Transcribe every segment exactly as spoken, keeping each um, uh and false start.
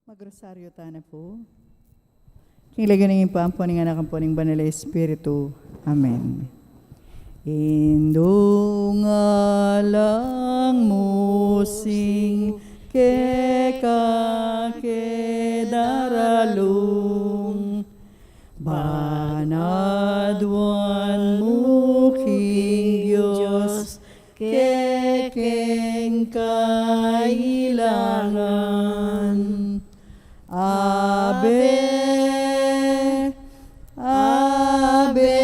Magrosaryo tana pu. King lagyu ning Ibpa, ampo ning Anak, ampo ning Banal a Espiritu. Amen. Indu ngalang mu sing keka ke daralung, ban aduan mu king Dios kekeng kailangan. Ave, Ave,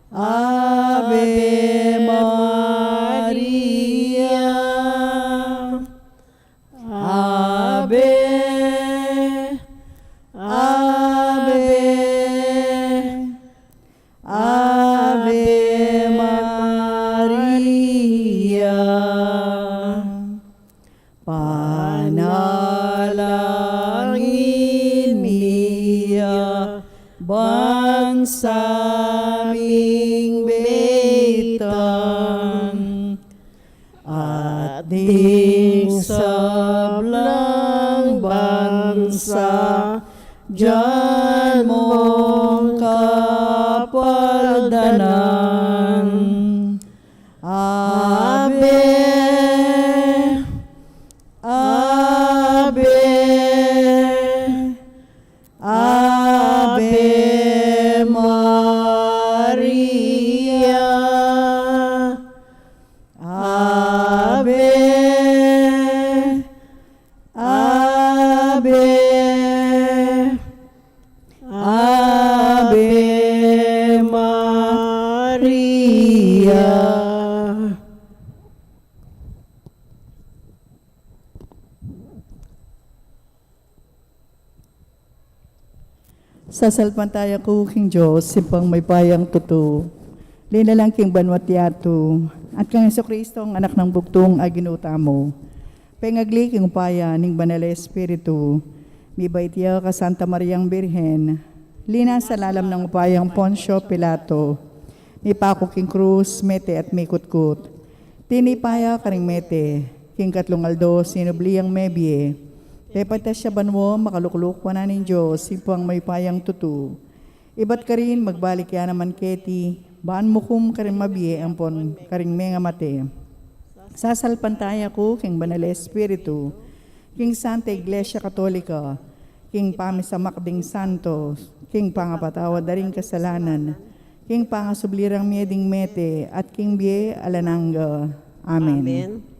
Ave Maria. Ave, Ave, Ave Maria. Panalangin mi ya ban sa ming baitan at ding sablang bansa, dian mong kapaldanan. Ave, Ave, Ave Maria. Ave, Ave, Ave Maria. Sasalpantaya ku king Dios, Ibpang mayupayang tutu, linalang king banua't yatu, at kang Jesucristo, a Anak nang bugtung a Ginu tamu. Pengagli king upaya ning Banal a Espiritu, mibait ya kang Santa Mariang Birhen, linasa lalam ning upayang Poncio Pilato, mipaku king krus, mete at mikutkut. Tinipa ya karing mete, king katlung aldo sinubli yang mebie. Pepaitas ya banua, makalukluk wanan ning Dios, Ibpang mayupayang tutu. Ibat karin magbalik ya naman keti, ban mukum karing mabie ampon karing mengamate. Sasalpantaya ku king Banal a Espiritu, king Santa Iglesia Katolika, king pamisamak ding santo, king pangapatawad da ring kasalanan, king pangasubli rang mie ding mete, at king bie alang angga. Amen. Amen.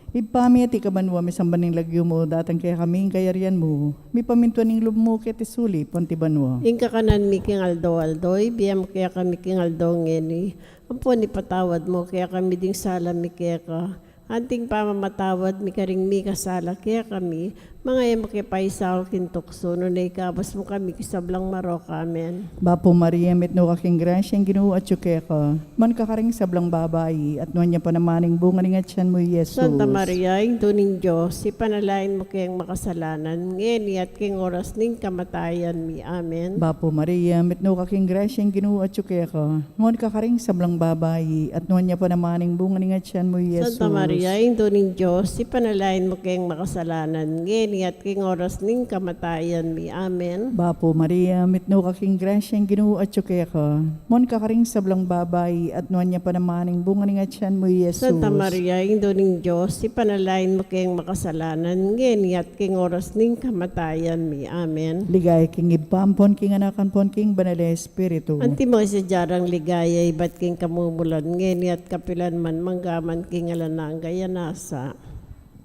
Ibpa mi, atiu ka banua, misamban ing lagyu mu, datang kekami ing kayarian mu, mipamintuan ing lub mu keti sulip anti banua. Ing kakanan mi king aldo-aldo, ibie mu kekami king aldo ngeni, ampon ipatawad mu kekami ding sala mi keka, anting pamamatawad mi karing mikasala kekami, manga e mu ke paisaul king tuksu, nune ikabus mu kami king sablang marok. Amen. Bapu Maria, mitmu ka king grasya, ing Ginu atyu keka. Nuan ka karing sablang babai, at nuan ya pa naman ing bunga ning atian mu, i Jesus. Santa Maria, Indu ning Dios, ipanalangin mu keng makasalanan, ngeni at keng oras ning kamatayan mi. Amen. Bapu Maria, mitmu ka king grasya, ing Ginu atyu keka. Nuan ka karing sablang babai, at nuan ya pa naman ing bunga ning atian mu, i Jesus. Santa Maria, Indu ning Dios, ipanalangin mu keng makasalanan, ngeni at keng oras ning kamatayan mi. Amen. Bapu Maria, mitmu ka king grasya, ing Ginu atyu keka. Nuan ka karing sablang babai, at nuan ya pa naman ing bunga ning atian mu, i Jesus. Santa Maria, Indu ning Dios, ipanalangin mu keng makasalanan, ngeni at keng oras ning kamatayan mi. Amen. Ligaya king Ibpa, ampon king Anak, ampon king Banal a Espiritu. Anti mo ing sadya rang ligaya, ibat king kamumulan, ngeni at kapilan man, mangga man king alang angga. Nasa.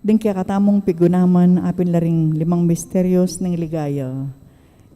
Ding kekatamung pigunaman, apin la ring limang misterios ning ligaya.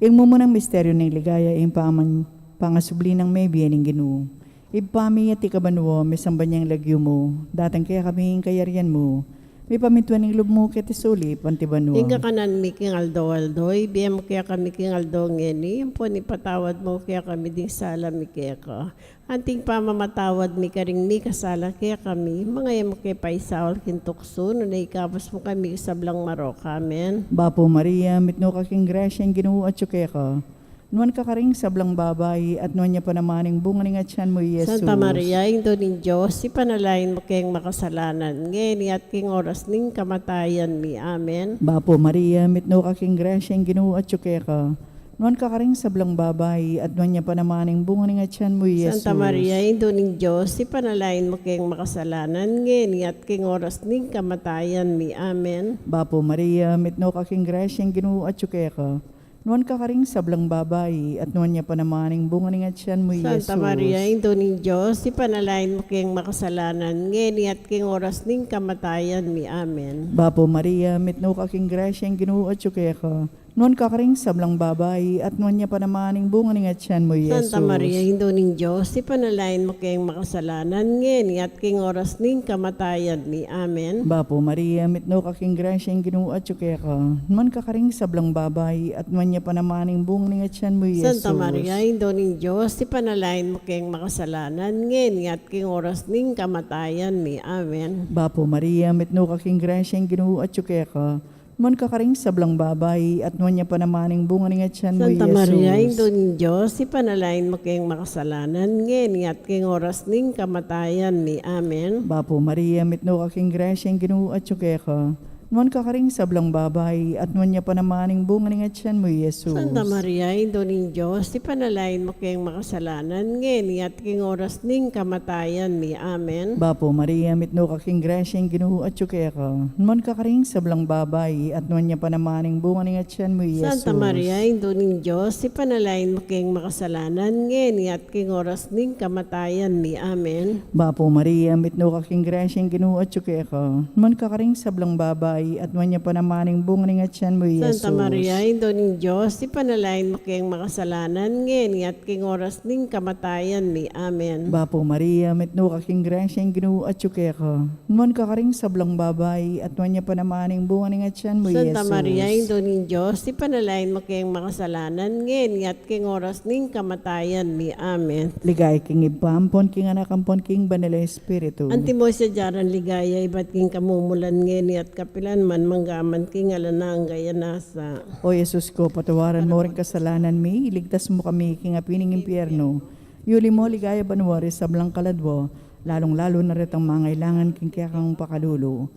Ing mumunang misteryo ning ligaya, ing paman-, pangasubli nang mebie ning Ginu. Ibpa mi, atiu ka banua, misamban ya ing lagyu mu, datang kekami ing kayarian mu, mipamintuan ing lub mu keti sulip anti banua. Ing kakanan mi king aldo-aldo, ibie mu kekami king aldo ngeni, ampon ipatawad mu kekami ding sala mi keka, anting pamamatawad mi karing mikasala kekami, manga e mu ke paisaul king tuksu, nune ikabus mu kami king sablang marok. Amen. Bapu Maria, mitmu ka king grasya, ing Ginu atyu keka. Nuan ka karing sablang babai, at nuan ya pa naman ing bunga ning atian mu, i Jesus. Santa Maria, Indu ning Dios, ipanalangin mu keng makasalanan, ngeni at king oras ning kamatayan mi. Amen. Bapu Maria, mitmu ka king grasya, ing Ginu atyu keka. Nuan ka karing sablang babai, at nuan ya pa naman ing bunga ning atian mu, i Jesus. Santa Maria, Indu ning Dios, ipanalangin mu keng makasalanan, ngeni at king oras ning kamatayan mi. Amen. Bapu Maria, mitmu ka king grasya, ing Ginu atyu keka. Nuan ka karing sablang babai, at nuan ya pa naman ing bunga ning atian mu, i Jesus. Santa Maria, Indu ning Dios, ipanalangin mu keng makasalanan, ngeni at king oras ning kamatayan mi. Amen. Bapu Maria, mitmu ka king grasya, ing Ginu atyu keka. Nuan ka karing sablang babai, at nuan ya pa naman ing bunga ning atian mu, i Jesus. Santa Maria, Indu ning Dios, ipanalangin mu keng makasalanan, ngeni at king oras ning kamatayan mi. Amen. Bapu Maria, mitmu ka king grasya, ing Ginu atyu keka. Nuan ka karing sablang babai, at nuan ya pa naman ing bunga ning atian mu, i Jesus. Santa Maria, Indu ning Dios, ipanalangin mu keng makasalanan, ngeni at king oras ning kamatayan mi. Amen. Bapu Maria, mitmu ka king grasya, ing Ginu atyu keka. Nuan ka karing sablang babai, at nuan ya pa naman ing bunga ning atian mu, i Jesus. Santa Maria, Indu ning Dios, ipanalangin mu keng makasalanan, ngeni at king oras ning kamatayan mi. Amen. Bapu Maria, mitmu ka king grasya, ing Ginu atyu keka. Nuan ka karing sablang babai, at nuan ya pa naman ing bunga ning atian mu, i Jesus. Santa Maria, Indu ning Dios, ipanalangin mu keng makasalanan, ngeni at king oras ning kamatayan mi. Amen. Bapu Maria, mitmu ka king grasya, ing Ginu atyu keka. Nuan ka karing sablang babai, at nuan ya pa naman ing bunga ning atian mu, i Jesus. Santa Maria, Indu ning Dios, ipanalangin mu keng makasalanan, ngeni at king oras ning kamatayan mi. Amen. Bapu Maria, mitmu ka king grasya, ing Ginu atyu keka. Nuan ka karing sablang babai, at nuan ya pa naman ing bunga ning atian mu, i Jesus. Santa Maria, Indu ning Dios, ipanalangin mu keng makasalanan, ngeni at king oras ning kamatayan mi. Amen. Bapu Maria, mitmu ka king grasya, ing Ginu atyu keka. Nuan ka karing sablang babai, at nuan ya pa naman ing bunga ning atian mu, i Jesus. Santa Maria, Indu ning Dios, ipanalangin mu keng makasalanan, ngeni at king oras ning kamatayan mi. Amen. Ligaya king Ibpa, ampon king Anak, ampon king Banal a Espiritu. Antimo ing sadya nang ligaya, ibat king kamumulan, ngeni at kapilan man, mangga man king alang angga. Amen. O Jesus ko, patawaran mo ring kasalanan mi, iligtas mo kami king api ning impyernu. Yuli mo king ligaya banua ring sablang kaladwa, lalung-lalu na retang mangailangan king kekang pakalulu.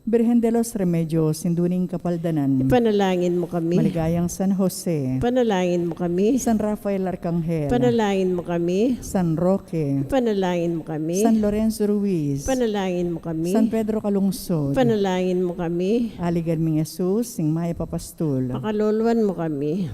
Birhen de los Remedios, Indu ning Kapaldanan. Ipanalangin mo kami. Maligayang San Jose. Ipanalangin mo kami. San Rafael Arkanghel. Ipanalangin mo kami. San Roque. Ipanalangin mo kami. San Lorenzo Ruiz. Ipanalangin mo kami. San Pedro Calungsod. Ipanalangin mo kami. Aligan ming Jesus, ing mayap a pastul. Pakaluluan mo kami.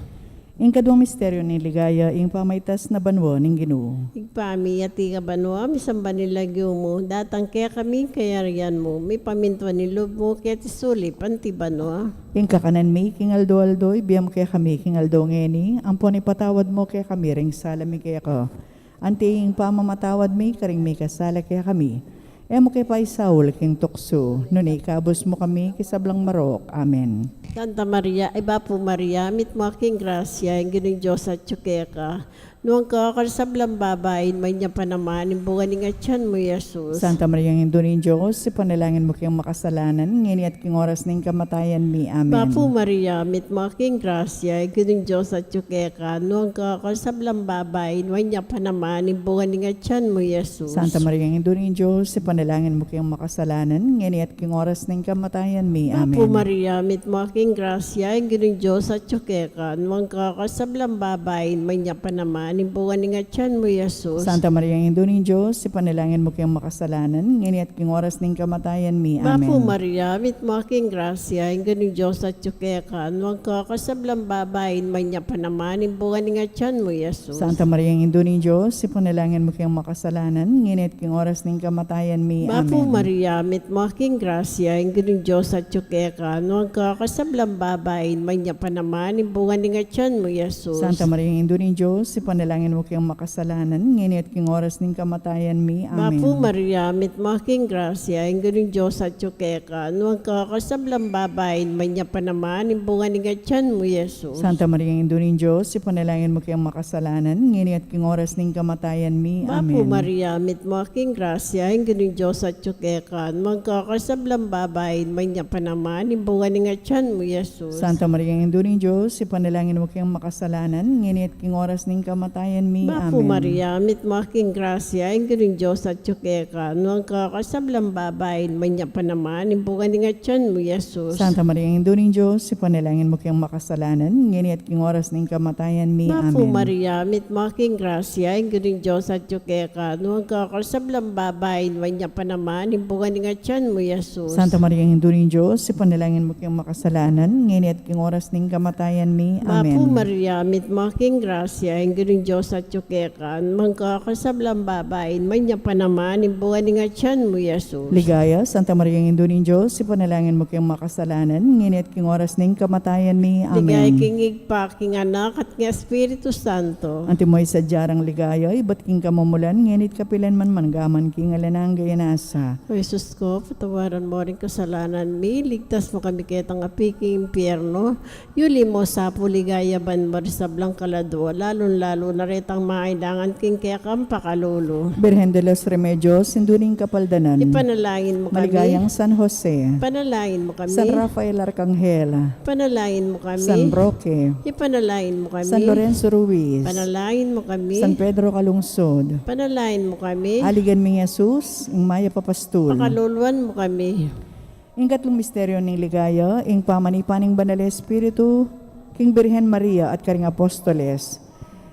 Ing kaduang misteryu ning ligaya, ing pamaitas na banua ning Ginu. Ibpa mi, atiu ka banua, misamban ya ing lagyu mu, datang kekami ing kayarian mu, mipamintuan ing lub mu keti sulip anti banua. Ing kakanan mi king aldo-aldo ibie mu kekami king aldo ngeni, ampon ipatawad mu kekami ring sala mi keka, anti ing pamamatawad mi karing mikasala kekami. E mu ke paisaul king tuksu, nune ikabus mu kami king sablang marok. Amen. Santa Maria, ay Bapu Maria, mitmu ka king grasya, ing Ginung Dios atyu keka. Nuan ka karing sablang babai, nuan ya pa naman ing bunga ning atyan mu, i Jesus. Santa Maria, Indu ning Dios, ipanalangin mu keng makasalanan, ngeni at king oras ning kamatayan mi. Amen. Bapu Maria, mitmu ka king grasya, ing Ginung Dios atyu keka, nuan ka karing sablang babai, nuan ya pa naman ing bunga ning atyan mu, i Jesus. Santa Maria, Indu ning Dios, ipanalangin mu keng makasalanan, ngeni at king oras ning kamatayan mi. Amen. Bapu Maria, mitmu ka king grasya, ing Ginung Dios atyu keka, nuan ka karing sablang babai, nuan ya pa naman ing bunga ning atyan mu, i Jesus. Santa Maria, Indu ning Dios, ipanalangin mu keng makasalanan, ngeni at king oras ning kamatayan mi. Amen. Bapu Maria, mitmu ka king grasya, ing Ginung Dios atyu keka, nuan ka karing sablang babai, nuan ya pa naman ing bunga ning atyan mu, i Jesus. Santa Maria, Indu ning Dios, ipanalangin mu keng makasalanan, ngeni at king oras ning kamatayan mi. Amen. Bapu Maria, mitmu ka king grasya, ing Ginung Dios atyu keka, nuan ka karing sablang babai, nuan ya pa naman ing bunga ning atyan mu, i Jesus. Santa Maria, Indu ning Dios, ipanalangin Panalangin mu keng makasalanan, ngeni at king oras ning kamatayan mi. Amen. Bapu Maria, mitmu ka king grasya, ing Ginung Dios atyu keka, nuan ka karing sablang babai, nuan ya pa naman ing bunga ning atyan mu, Jesus. Santa Maria, Indu ning Dios, ipanalangin mu keng makasalanan, ngeni at king oras ning kamatayan mi. Bapu Amen. Maria, mitmu ka king grasya, ing Ginung Dios atyu keka, nuan ka karing sablang babai, nuan ya pa naman ing bunga ning atyan mu, Jesus. Santa Maria, Indu ning Dios, ipanalangin mu keng makasalanan, ngeni at king oras ning kamatayan mi. Bapu Amen. Maria, mitmu ka king grasya, ing Ginung Dios atyu keka, nuan ka karing sablang babai, nuan ya pa naman ing bunga ning atyan mu, Jesus. Santa Maria, Indu ning Dios, ipanalangin mu keng makasalanan, ngeni at king oras ning kamatayan mi. Bapu Amen. Maria, mitmu ka king grasya, ing Ginung Dios atyu keka, nuan ka karing sablang babai, nuan ya pa naman ing bunga ning atyan mu, Jesus. Santa Maria, Indu ning Dios, ipanalangin mu keng makasalanan, ngeni at king oras ning kamatayan mi. Bapu Amen. Maria, mitmu ka king grasya, ing Ginung Dios atyu keka, nuan ka karing sablang babai, nuan ya pa naman ing bunga ning atyan mu, Jesus. Ligaya, Santa Maria, Indu ning Dios, ipanalangin mu keng makasalanan, ngeni at king oras ning kamatayan mi. Amen. Ligaya king Ibpa, king Anak, at king Espiritu Santo. Antimo ing sadya rang ligaya, ibat king kamumulan, ngeni at kapilan man, mangga man king alang angga. Amen. O Jesus ko, patawaran mu ring kasalanan mi, ligtas mu kami ketang api king impyerno, yuli mu sa pu king ligaya banua ring sablang kaladua, lalung-lalu na retang mangailangan king kekang pakalulu. Birhen de los Remedios, Indu ning Kapaldanan. Ipanalangin mu kami. Maligayang San Jose. Ipanalangin mu kami. San Rafael Arcangel. Ipanalangin mu kami. San Roque. Ipanalangin mu kami. San Lorenzo Ruiz. Ipanalangin mu kami. San Pedro Calungsod. Ipanalangin mu kami. Aligan ming Jesus, ing mayap a pastul. Pakaluluan mu kami. Ing katlung misteryo ning ligaya, ing pamanipa ning Banal Espiritu king Birhen Maria at karing apostoles.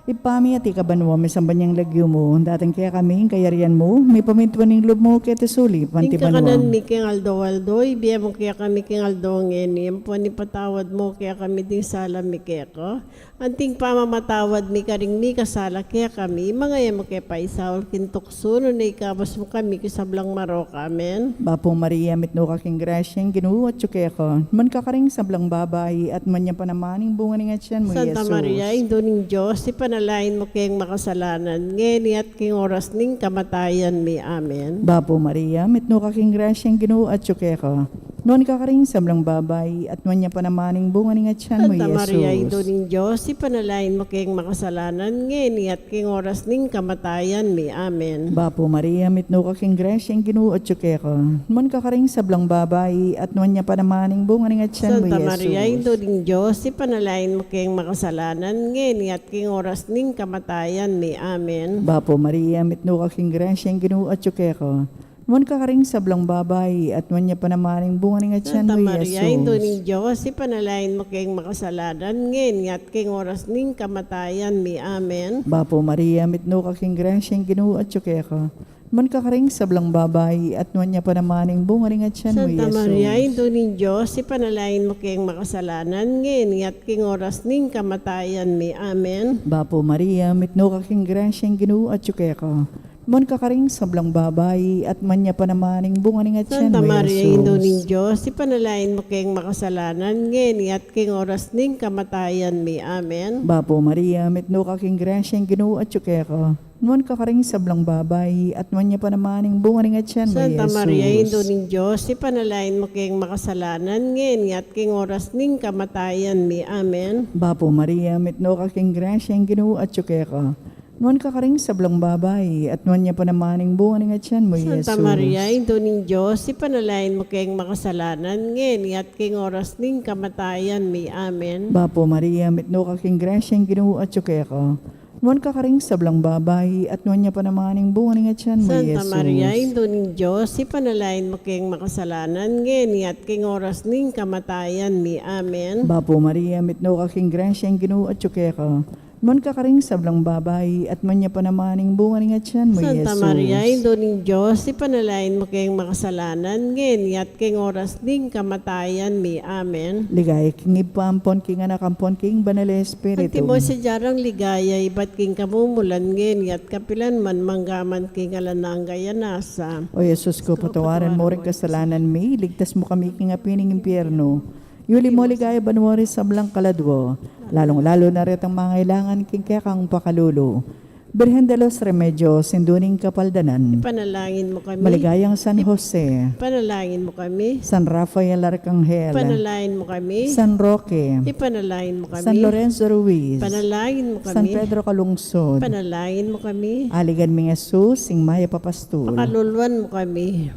Ibpa mi, atiu ka banua, misamban ya ing lagyu mu, datang kekami ing kayarian mu, mipamintuan ing lub mu keti sulip anti banua. Ing kakanan mi king aldo-aldo ibie mu kekami king aldo ngeni, ampon ipatawad mu kekami ding sala mi keka, anti ing pamamatawad mi karing mikasala kekami, manga e mu ke paisaul king tuksu, nune ikabus mu kami king sablang marok. Amen. Bapu Maria, mitmu ka king grasya, ing Ginu atyu keka. Nuan ka karing sablang babai, at nuan ya pa naman ing bunga ning atyan mu, Santa Jesus. Maria, Indu ning Dios, ipanalangin mu keng makasalanan, ngeni at king oras ning kamatayan mi. Amen. Bapu Maria, mitmu ka king grasya, ing Ginu atyu keka. Nuan ka karing sablang babai, at nuan ya pa naman ing bunga ning atyan mu, Santa Maria, Jesus. Indu ning Dios, ipanalangin mu keng makasalanan, ngeni at king oras ning kamatayan mi. Amen. Bapu Maria, mitmu ka king grasya, ing Ginu atyu keka. Nuan ka karing sablang babai, at nuan ya pa naman ing bunga ning atyan mu, Santa Maria, Jesus. Indu ning Dios, ipanalangin mu keng makasalanan, ngeni at king oras ning kamatayan mi. Amen. Bapu Maria, mitmu ka king grasya, ing Ginu atyu keka. Nuan ka karing sablang babai, at nuan ya pa naman ing bunga ning atyan mu, Santa Maria, Jesus. Indu ning Dios, ipanalangin mu keng makasalanan, ngeni at king oras ning kamatayan mi. Amen. Bapu Maria, mitmu ka king grasya, ing Ginu atyu keka. Nuan ka karing sablang babai, at nuan ya pa naman ing bunga ning atyan mu, Santa Maria, Jesus. Indu ning Dios, ipanalangin mu keng makasalanan, ngeni at king oras ning kamatayan mi. Amen. Bapu Maria, mitmu ka king grasya, ing Ginu atyu keka. Nuan ka karing sablang babai, at nuan ya pa naman ing bunga ning atyan mu, Jesus. Santa Maria, Indu ning Dios, ipanalangin mu keng makasalanan, ngeni at king oras ning kamatayan mi. Amen. Bapu Maria, mitmu ka king grasya, ing Ginu atyu keka. Nuan ka karing sablang babai, at nuan ya pa naman ing bunga ning atyan mu, Santa Maria, Jesus. Indu ning Dios, ipanalangin mu keng makasalanan, ngeni at king oras ning kamatayan mi. Amen. Bapu Maria, mitmu ka king grasya, ing Ginu atyu keka. Nuan ka karing sablang babai, at nuan ya pa naman ing bunga ning atyan mu, Santa Jesus. Maria, Indu ning Dios, ipanalangin mu keng makasalanan, ngeni at king oras ning kamatayan mi. Amen. Bapu Maria, mitmu ka king grasya, ing Ginu atyu keka. Nuan ka karing sablang babai, at nuan ya pa naman ing bunga ning atyan mu, Santa Jesus. Maria, Indu ning Dios, ipanalangin mu keng makasalanan, ngeni at king oras ning kamatayan mi. Amen. Bapu Maria, mitmu ka king grasya, ing Ginu atyu keka. Nuan ka karing sablang babai, at nuan ya pa naman ing bunga ning atyan mu, Santa Jesus. Maria, Indu ning Dios, ipanalangin mu keng makasalanan, ngeni at king oras ning kamatayan mi. Amen. Ligaya king Ibpa, ampon king Anak, ampon king Banal a Espiritu. Antimo ing sadya rang ligaya, ibat king kamumulan, ngeni at kapilan man, mangga man king alang angga. Amen. O Jesus ko, patawaran mu ring kasalanan mi, iligtas mu kami king api ning impyerno. Yuli mo ligaya banua ring sablang kaladua, lalung-lalu na retang mangailangan king kekang pakalulu. Birhen de los Remedios, Indu ning Kapaldanan. Ipanalangin mo kami. Maligayang San Jose. Ipanalangin mo kami. San Rafael Arcangel. Ipanalangin mo kami. San Roque. Ipanalangin mo kami. San Lorenzo Ruiz. Ipanalangin mo kami. San Pedro Calungsod. Ipanalangin mo kami. Aligan ming Jesus, ing mayap a pastul. Pakaluluan mo kami.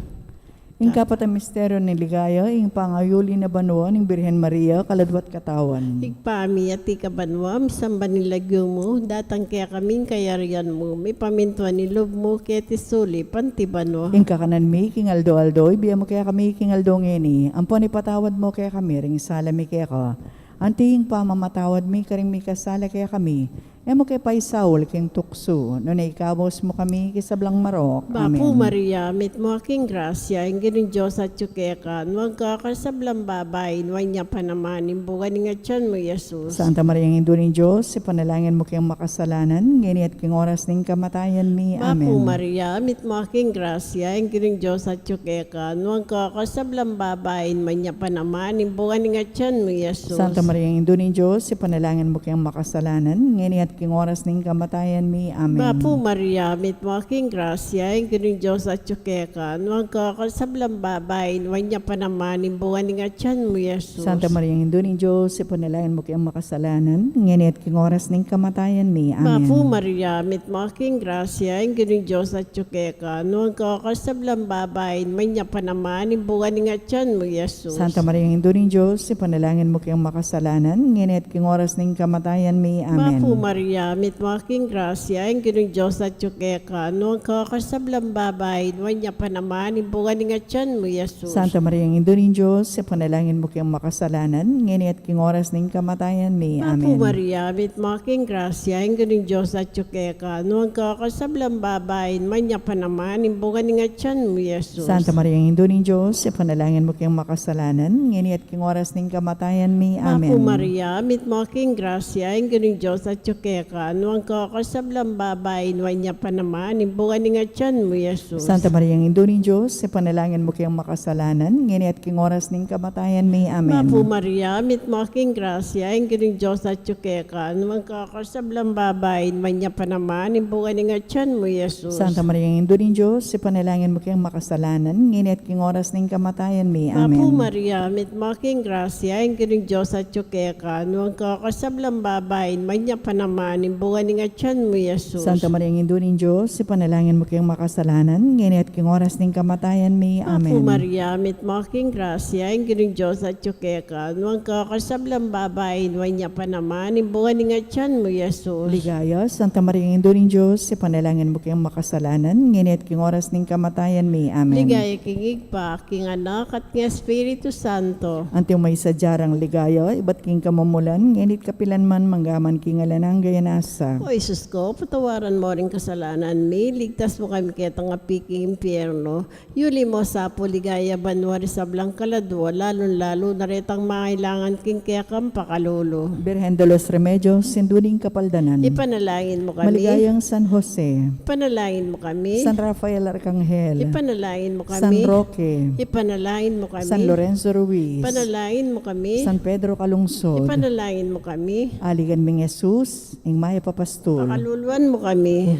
Ing kapat a misteryo ning ligaya, ing pangayuli na banua ning Birhen Maria, kaladwa't katawan. Ibpa mi, atiu ka banua, misamban ing lagyu mu, datang kekami ing kayarian mu, mipamintuan ing lub mu, keti sulip anti banua. Ing kakanan mi king aldo-aldo, ibie mu kekami king aldo ngeni, ampon ipatawad mu kekami ring sala mi keka, anti ing pamamatawad mi karing mikasala kekami, e mu ke paisaul king tuksu, nune ikabus mu kami king sablang marok. Bapu Maria, mitmu ka king grasya, ing Ginung Dios atyu keka, nuan ka karing sablang babai, nuan ya pa naman ing bunga ning atyan mu, Jesus. Santa Maria, Indu ning Dios, ipanalangin mu keng makasalanan, ngeni at king oras ning kamatayan mi. Amen. Bapu Maria, mitmu ka king grasya, ing Ginung Dios atyu keka, nuan ka karing sablang babai, nuan ya pa naman ing bunga ning atyan mu, Jesus. Santa Maria, Indu ning Dios, ipanalangin mu keng makasalanan, ngeni at king oras ning kamatayan mi. Amen. Bapu Maria, mitmu ka king grasya, ing Ginung Dios atyu keka, nuan ka karing sablang babai, nuan ya pa naman ing bunga ning atyan mu, Jesus. Santa Maria, Indu ning Dios, ipanalangin mu keng makasalanan, ngeni at king oras ning kamatayan mi. Amen. Bapu Maria, mitmu ka king grasya, ing Ginung Dios atyu keka, nuan ka karing sablang babai, nuan ya pa naman ing bunga ning atyan mu, Jesus. Santa Maria, Indu ning Dios, ipanalangin mu keng makasalanan, ngeni at king oras ning kamatayan mi. Amen. Bapu Maria, mitmu ka king grasya, ing Ginung Dios atyu keka, nuan ka karing sablang babai, nuan ya pa naman ing bunga ning atyan mu, Jesus. Santa Maria, Indu ning Dios, ipanalangin mu keng makasalanan, ngeni at king oras ning kamatayan mi. Bapu Amen. Maria, mitmu ka king grasya, ing Ginung Dios atyu keka, nuan ka karing sablang babai, nuan ya pa naman ing bunga ning atyan mu, Jesus. Santa Maria, Indu ning Dios, ipanalangin mu keng makasalanan, ngeni at king oras ning kamatayan mi. Amen. Bapu Maria, mitmu ka king grasya, ing Ginung Dios atyu keka, nuan ka karing sablang babai, nuan ya pa naman ing bunga ning atyan mu, Jesus. Santa Maria, Indu ning Dios, ipanalangin mu keng makasalanan, ngeni at king oras ning kamatayan mi. Amen. Bapu Maria, mitmu ka king grasya, ing Ginung Dios atyu keka, nuan ka karing sablang babai, nuan ya pa naman ing bunga ning atyan mu, Jesus. Santa Maria, Indu ning Dios, ipanalangin mu keng makasalanan, ngeni at king oras ning kamatayan mi. Amen. Bapu Maria, mitmu ka king grasya, ing Ginung Dios atyu keka, nuan ka karing sablang babai, nuan ya pa naman ing bunga ning atyan mu, Jesus. Santa Maria, Indu ning Dios, ipanalangin mu keng makasalanan, ngeni at king oras ning kamatayan mi. Amen. Bapu Maria, mitmu ka king grasya, ing Ginung Dios atyu keka, nuan ka karing sablang babai, nuan ya pa naman ing bunga ning atyan mu, Jesus. Ligaya, Santa Maria, Indu ning Dios, ipanalangin mu keng makasalanan, ngeni at king oras ning kamatayan mi. Amen. Ligaya king Ibpa, king Anak, at king Espiritu Santo. Anti maysa rang ligaya, ibat king kamumulan, ngeni at kapilan man, mangga man king alang angga. O Jesus ko, patawaran mo ring kasalanan mi, ligtas mu kami ketang api king impyerno, yuli mo sa pu ligaya banua ring sablang kaladua, lalung-lalu na retang mangailangan king kekang pakalulu. Birhen de los Remedios, Indu ning Kapaldanan. Ipanalangin mu kami. Maligayang San Jose. Ipanalangin mu kami. San Rafael Arcangel. Ipanalangin mu kami. San Roque. Ipanalangin mu kami. San Lorenzo Ruiz. Ipanalangin mu kami. San Pedro Calungsod. Ipanalangin mu kami. Aligan ming Jesus, ing mayap a pastul. Pakaluluan mu kami.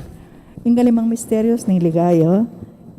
Ing kalimang misteryos ning ligaya,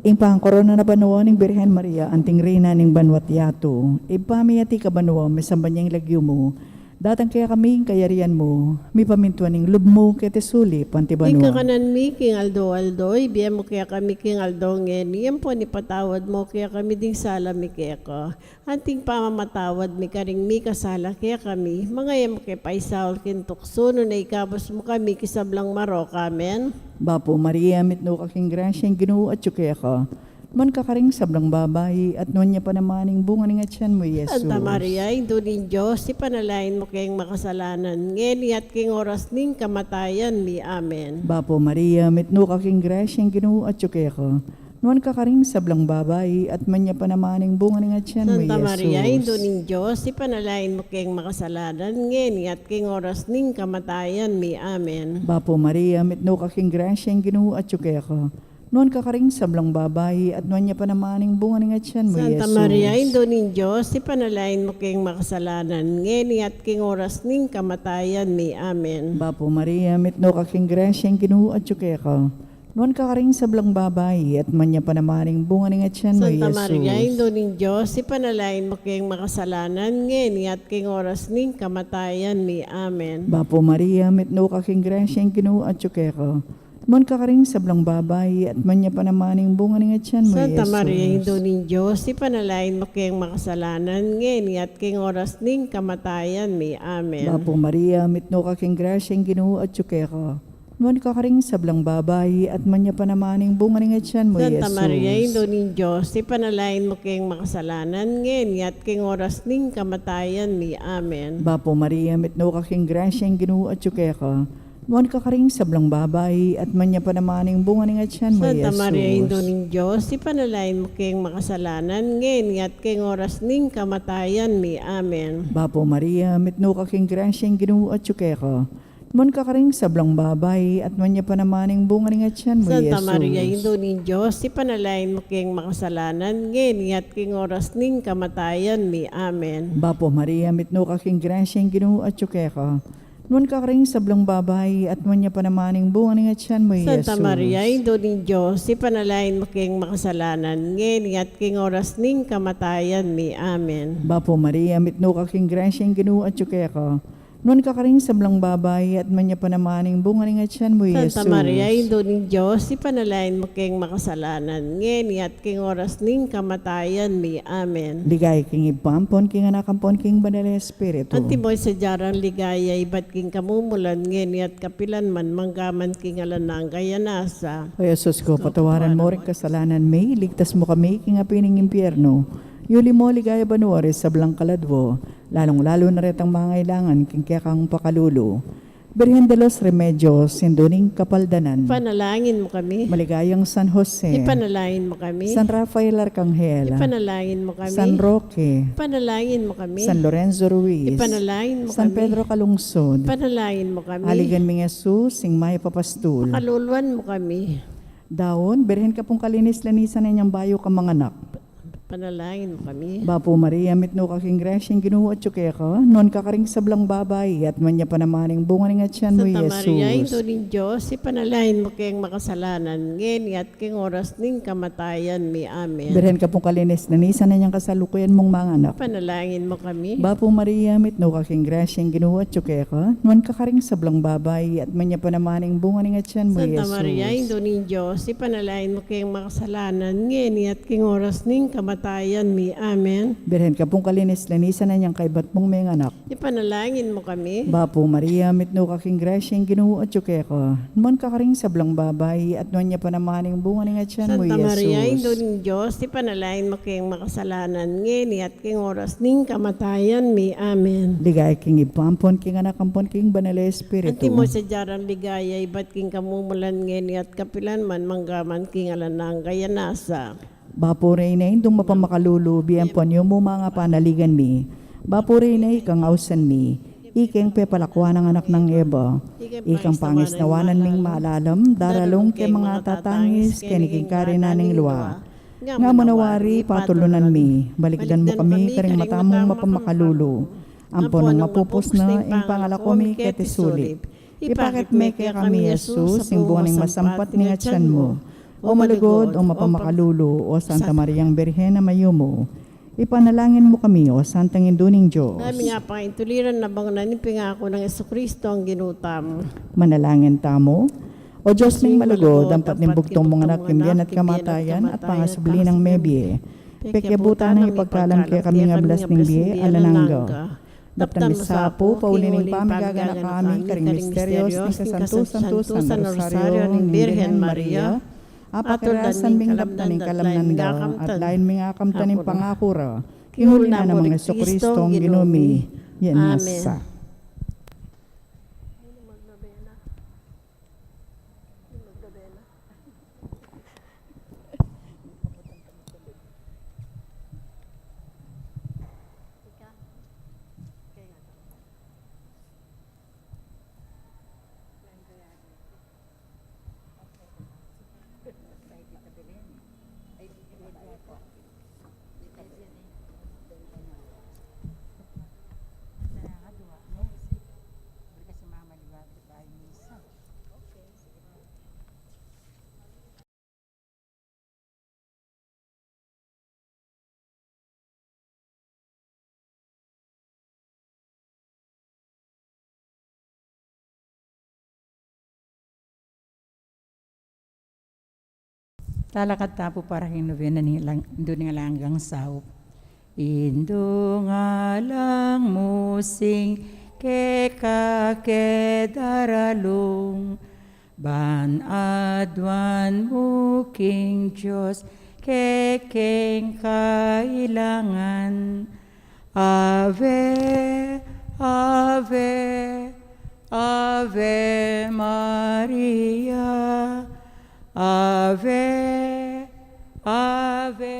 ing pangkorona na banua ning Birhen Maria, anting Reyna ning banua't yatu. Ibpa mi, atiu ka banua, misamban ya ing lagyu mu. Datang kekami ing kayarian mu, mipamintuan ing lub mu keti sulip anti banua. Ing kakanan mi king aldo-aldo, ibie mu kekami king aldo ngeni, ampon ipatawad mu kekami ding sala mi keka, anting pamamatawad mi karing mikasala kekami, manga e mu ke paisaul king tuksu, nune ikabus mu kami king sablang marok. Amen. Bapu Maria, mitmu ka king grasya, ing Ginu atyu keka. Nuan ka karing sablang babai, at nuan ya pa naman ing bunga ning atyan mu, Jesus. Santa Maria, Indu ning Dios, ipanalangin mu keng makasalanan, ngeni at king oras ning kamatayan mi. Amen. Bapu Maria, mitmu ka king grasya, ing Ginu atyu keka. Nuan ka karing sablang babai, at nuan ya pa naman ing bunga ning atyan mu, Santa Maria, Jesus. Indu ning Dios, ipanalangin mu keng makasalanan, ngeni at king oras ning kamatayan mi. Amen. Bapu Maria, mitmu ka king grasya, ing Ginu atyu keka. Nuan ka karing sablang babai, at nuan ya pa naman ing bunga ning atian mu, Santa Jesus. Maria, Indu ning Dios, ipanalangin mu keng makasalanan, ngeni at keng oras ning kamatayan mi. Amen. Bapu Maria, mitmu ka king grasya, ing Ginu atyu keka. Nuan ka karing sablang babai, at nuan ya pa naman ing bunga ning atian mu, Santa Maria, Jesus. Indu ning Dios, ipanalangin mu keng makasalanan, ngeni at keng oras ning kamatayan mi. Amen. Bapu Maria, mitmu ka king grasya, ing Ginu atyu keka. Nuan ka karing sablang babai, at nuan ya pa naman ing bunga ning atian mu, Santa Jesus. Maria, Indu ning Dios, ipanalangin mu keng makasalanan, ngeni at keng oras ning kamatayan mi. Amen. Bapu Maria, mitmu ka king grasya, ing Ginu atyu keka. Nuan ka karing sablang babai, at nuan ya pa naman ing bunga ning atian mu, Santa Jesus. Maria, Indu ning Dios, ipanalangin mu keng makasalanan, ngeni at keng oras ning kamatayan mi. Amen. Bapu Maria, mitmu ka king grasya, ing Ginu atyu keka. Nuan ka karing sablang babai, at nuan ya pa naman ing bunga ning atian mu, Santa Maria, Jesus. Indu ning Dios, ipanalangin mu keng makasalanan, ngeni at keng oras ning kamatayan mi. Amen. Bapu Maria, mitmu ka king grasya, ing Ginu atyu keka. Nuan ka karing sablang babai, at nuan ya pa naman ing bunga ning atian mu, Santa Jesus. Maria, Indu ning Dios, ipanalangin mu keng makasalanan, ngeni at keng oras ning kamatayan mi. Amen. Bapu Maria, mitmu ka king grasya, ing Ginu atyu keka. Nuan ka karing sablang babai, at nuan ya pa naman ing bunga ning atian mu, Santa Jesus. Maria, Indu ning Dios, ipanalangin mu keng makasalanan, ngeni at keng oras ning kamatayan mi. Amen. Bapu Maria, mitmu ka king grasya, ing Ginu atyu keka. Nuan ka karing sablang babai, at nuan ya pa naman ing bunga ning atian mu, Santa Jesus. Maria, Indu ning Dios, ipanalangin mu keng makasalanan, ngeni at keng oras ning kamatayan mi. Amen. Ligaya king Ibpa, ampon king Anak, ampon king Banal a Espiritu. Antimo ing sadya rang ligaya ibat king kamumulan, ngeni at kapilan man, mangga man king alang angga. Amen. O Jesus ku, patawaran mu ring kasalanan mi, iligtas mu kami king api ning impyernu. Yuli mu king ligaya banua ring sablang kaladwa, lalung-lalu na retang mangailangan king kekang pakalulu. Birhen de los Remedios, Indu ning Kapaldanan. Ipanalangin mu kami. Maligayang San Jose. Ipanalangin mu kami. San Rafael Arkanghel. Ipanalangin mu kami. San Roque. Ipanalangin mu kami. San Lorenzo Ruiz. Ipanalangin mu kami. San Pedro Calungsod. Ipanalangin mu kami. Aligan ming Jesus, ing mayap a pastul. Pakaluluan mu kami. Daun, Birhen ka pung kalinis-linisan ning bayu kang manganak. Panalangin mu kami. Bapu Maria, mitmu ka king grasya, ing Ginu atyu keka, nuan ka karing sablang babai, at nuan ya pa naman ing bunga ning atian mu, Santa Maria, Jesus. Indu ning Dios, ipanalangin mu keng makasalanan, ngeni at keng oras ning kamatayan mi. Amen. Birhen ka pung kalinis-linisan ning kasalukuyan mung manganak. Panalangin mu kami. Bapu Maria, mitmu ka king grasya, ing Ginu atyu keka, nuan ka karing sablang babai, at nuan ya pa naman ing bunga ning atian mu, Santa Jesus. Maria, Indu ning Dios, ipanalangin mu keng makasalanan, ngeni at keng oras ning kamatayan mi. Amen. Birhen ka pung kalinis-linisan ning kaybat mung menganak. Ipanalangin mu kami. Bapu Maria, mitmu ka king grasya, ing Ginu atyu keka, nuan ka karing sablang babai, at nuan ya pa naman ing bunga ning atian mu, Santa Maria, Jesus. Indu ning Dios, ipanalangin mu keng makasalanan, ngeni at keng oras ning kamatayan mi. Amen. Ligaya king Ibpa, ampon king Anak, ampon king Banal a Espiritu. Antimo ing sadya rang ligaya ibat king kamumulan, ngeni at kapilan man, mangga man king alang angga. Amen. Bapu Reyna, Indung mapamakalulu, bie ampon yumu manga panaligan mi. Bapu Reyna, ikang ausan mi, ikeng pepalakuan ning anak nang Eva, ikang pangisnawanan ming malalam, daralung keng mangatatangis keni king karinan ning lua. Nga manawari patulunan mi, balikdan mu kami karing mata mung mapamakalulu. Ampon nung mapupus na ing pangalako mi keti sulip, ipakit me kekami i Jesus, ing bunga ning masampat ning atian mu. O malugud, o mapamakalulu, o Santa Mariang Birhen a mayumu, ipanalangin mu kami, o Santang Indu ning Dios. Ngami ngan pakaintuliran na bangunan ing pengaku nang Jesucristo a Ginu tamu. Manalangin tamu. O Dios ming malugud, ampat ning bugtung mung anak king bie at kamatayan, at pangasubli nang mebie, pekiabutan nang ipagkalam kekami ing ablas ning bie alang angga. Daptan mu sa pu, pauli ning pamigaganaka mi karing misterios ning kasantu-santusan a Rosario ning Birhen Maria, apakirasan ming daptan ing kalamnan da, at lain ming akamtan ing pangaku ra, king uli na nang Jesucristo a Ginu mi. Amen. Talakad ta pu para king nobena ning alang, Indu ning Alang Anggang Saup. Indu ning Alang Musing, keka ke daralung, ban aduan mu king Dios kekeng kailangan. Ave, Ave, Ave Maria. Ave, Ave,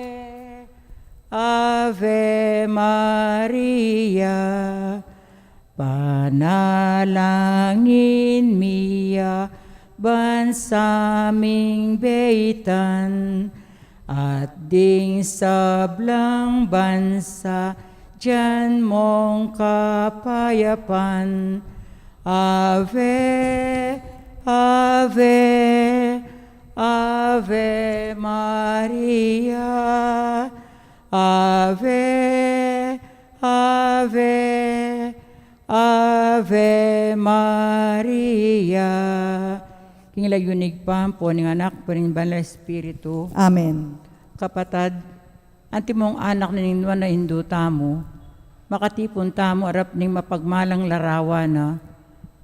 Ave Maria. Panalangin mi ya ban sa ming beitan, at ding sablang bansa dian mong kapayapan. Ave, Ave, Ave Maria. Ave, Ave, Ave Maria. King lagyu ning Ibpa, ampo ning Anak, ampo ning Banal Espiritu. Amen. Kapatad, antimong anak na ning nuan a Indu tamu, makatipun tamu arap ning mapagmalang larawan na,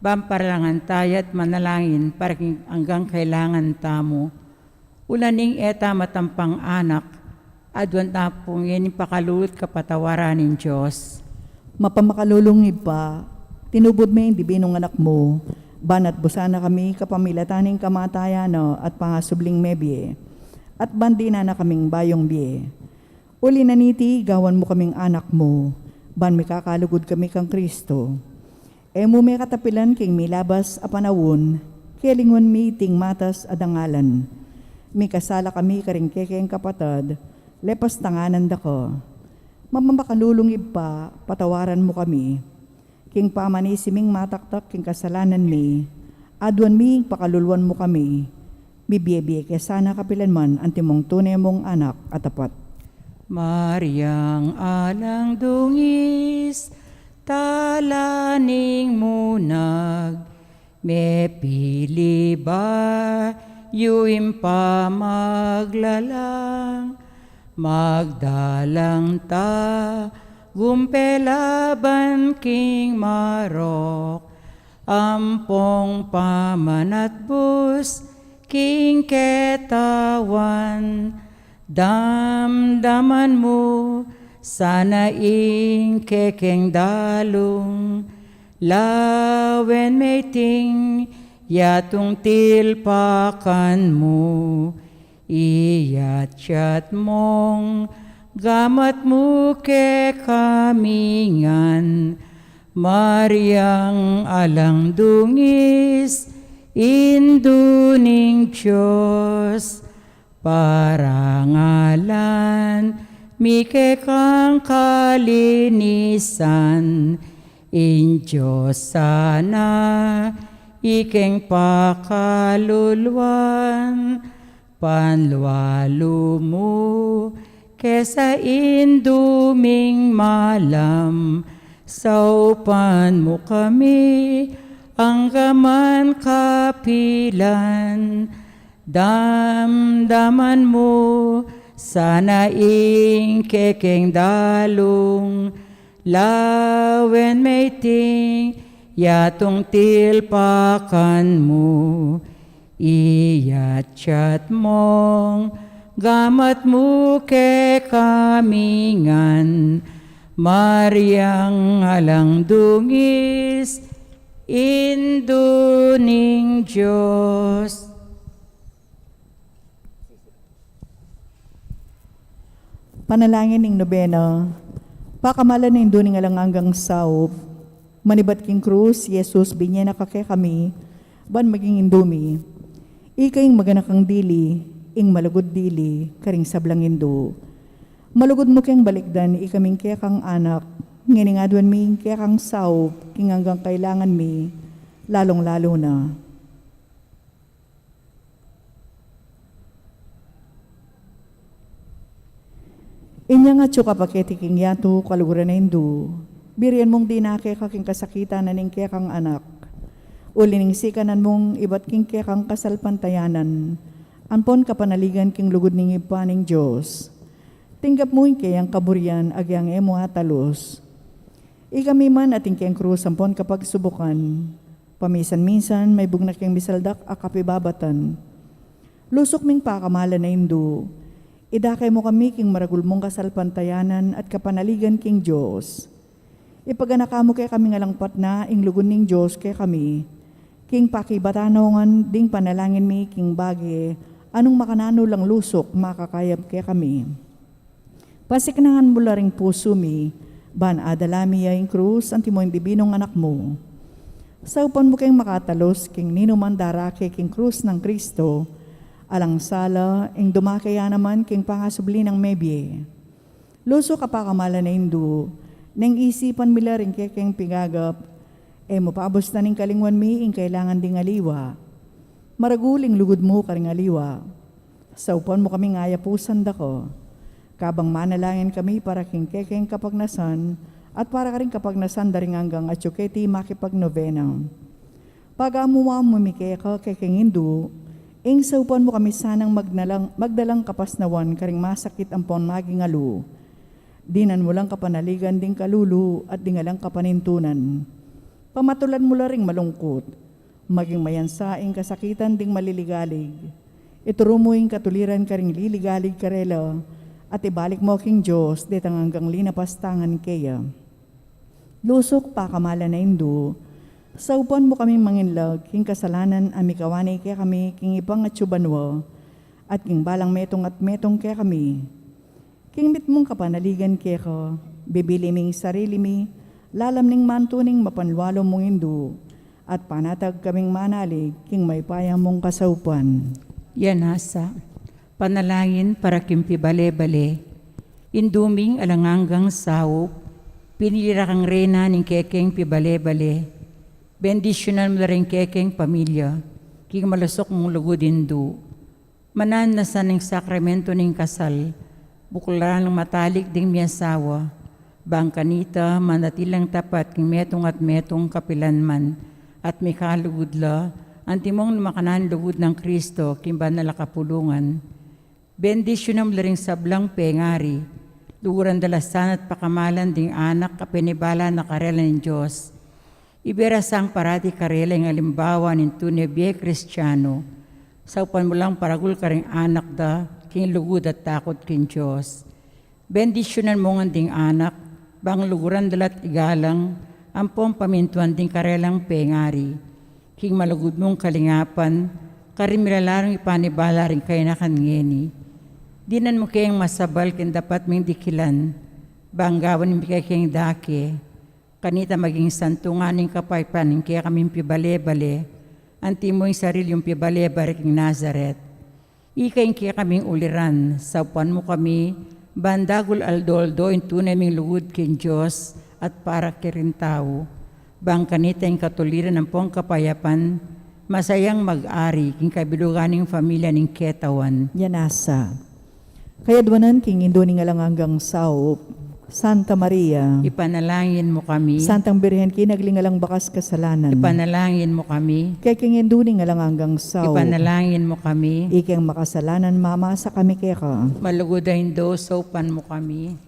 ban paralangan taya at manalangin para king anggang kailangan tamu. Ula ning e ta matampang anak, aduan ta pu ngening pakalulu at kapatawaran ning Dios. Mapamakalulung Ibpa, tinubud me ing dibinung Anak mu, ban atbusan na kami kapamilatan ning kamatayan na at pangasubling mebie, at ban dinan na kaming bayung bie. Uli na niti, gawan mu kaming anak mu, ban mikakalugud kami kang Kristo. E mu me katapilan king milabas a panaun, kelingun mi iting matas a dangalan. Mikasala kami karing kekeng kapatad, lepas tanganan da ka. Mapamakalulung Ibpa, patawaran mu kami. King pamanisi ming mataktak king kasalanan mi, aduan mi ing pakaluluan mu kami. Bibie-bie ke sana kapilan man antimong tune mung anak a tapat. Mariang alang dungis, tala ning munag, mepili bayu ing pamaglalang, magdalang tagumpe laban king marok, ampong pamanatbus king ketawan. Damdaman mu sana ing kekeng dalung, lawen me iting yatung tilpakan mu. Iyatyat mung gamat mu kekami ngan, Mariang alang dungis, Indu ning Dios. Parangalan mi kekang kalinisan, ing Dios sana ikeng pakaluluan, panlualu mu kesa Indu ming malam, saupan mu kami angga man kapilan. Damdaman mu sana ing kekeng dalung, lawen me iting yatung tilpakan mu. Iyatyat mung gamat mu kekami ngan, Mariang alang dungis, Indu ning Dios. Panalangin ning nobena. Pakamalan ning Indu ning Alang Anggang Saup, manibat king krus, Jesus, binye na ka kekami, ban maging Indu mi. Ika ing maganakang dili, ing malugud dili, karing sablang Indu. Malugud mu keng balikdan ikaming kekang anak, ngening aduan mi ing kekang saup, king anggang kailangan mi, lalung-lalu na. Inyang atyu ka pa keti king yatu, kaluguran a Indu, birian mung dinake ka king kasakitan na ning kekang anak. Uli ning sikanan mung ibat king kekang kasalpantayanan, Ampon kapanaligan king lugud ning Ibpa ning Dios. Tinggap mu ing keyang kaburian agyang e mu atalus. Ikami man atin keng krus ampon kapagsubukan. Paminsan-minsan, maybug na keng misaldak a kapibabatan. Lusuk ming pakamalan a Indu, idake mu kami king maragul mung kasalpantayanan at kapanaligan king Dios. Ipaganaka mu kekami ngan alang patna ing lugud ning Dios kekami, king pakibatan ngan ding panalangin mi king bage a nung makananu lang lusuk makakayap kekami. Pasiknangan mu la ring pusu mi, ban adala mi ya ing krus antimo ing dibinung Anak mu. Saupan mu keng makatalus king ninuman darake king krus nang Kristo, alang sala ing dumake ya naman king pangasubli nang mebie. Lusuk a pakamalan a Indu, neng isipan mi la ring kekeng pigagap, e mu pabustan ing kalingwan mi ing kailangan ding aliwa. Maragul ing lugud mu karing aliwa. Saupan mu kaming ayapusan da ka. Kabang manalangin kami para king kekeng kapagnasan at para karing kapagnasan da ring anggang atyu keti makipagnovena. Pagamuan mu mi keka kekeng Indu, ing saupan mu kami sanang magnalang, magdalang kapasnawan karing masakit ampon maging alu. Dinan mu lang kapanaligan ding kalulu at ding alang kapanintunan. Pamatulan mu la ring malungkut. Maging mayansa ing kasakitan ding maliligalig. Ituru mu ing katuliran karing liligalig karela, at ibalik mu king Dios detang anggang linapastangan keya. Lusuk pakamalan a Indu, saupan mu kaming manginlag king kasalanan a mikawane kekami king ibpang atyu banua, at king balang metung at metung kekami. King mitmung kapanaligan keka, bibili ming sarili mi, lalam ning mantu ning mapanlualu mung Indu, at panatag kaming manalig king mayupaya mung kasaupan. Yan nasa, panalangin para king pibale-bale. Indu ming alang anggang saup, pinili ra kang reyna ning kekeng pibale-bale. Bendisyunan mu la ring kekeng pamilya king malusuk mung lugud, Indu. Mananu na sa ning sakramentu ning kasal, bukulan lang matalik ding miasawa, bang kanita manatiling tapat king metung at metung kapilan man, at mikalugud la, antimong makananu ing lugud nang Kristo king banal a kapulungan. Bendisyunan mu la ring sablang pengari, luguran da la sana at pakamalan ding anak a penibala na karela ning Dios. Ibe ra sang parati karela ing alimbawa ning tune bie Kristiano. Saupan mu lang paragul karing anak da king lugud at takut king Dios. Bendisyunan mu ngan ding anak, bang luguran da la't igalang ampong pamintuan ding karelang pengari. King malugud mung kalingapan, karing milalarung ipanibala ring kayanakan ngeni. Dinan mu keng masabal king dapat ming dikilan, bang gawan ing bike keng dake. Kanita maging santungan ning kapaypan ning kekaming pibale-bale, antimo ing sarili yung pibale-bale king Nazaret. Ika ing kekaming uliran, saupan mu kami, ban dagul aldo-aldo ing tune ming lugud king Dios at para karing tau. Bang kanita ing katuliran ampong kapayapan, masayang mag-ari king kabilugan ning familia ning ketawan. Yan nasa. Kayadwanan king Indu ning alang anggang saup, Santa Maria. Ipanalangin mu kami. Santang Birhen king alang bakas kasalanan. Ipanalangin mu kami. Kekeng Indu ning alang anggang saup. Ipanalangin mu kami. Ikeng makasalanan mamasa kami keka. Malugud a Indu, saupan mu kami.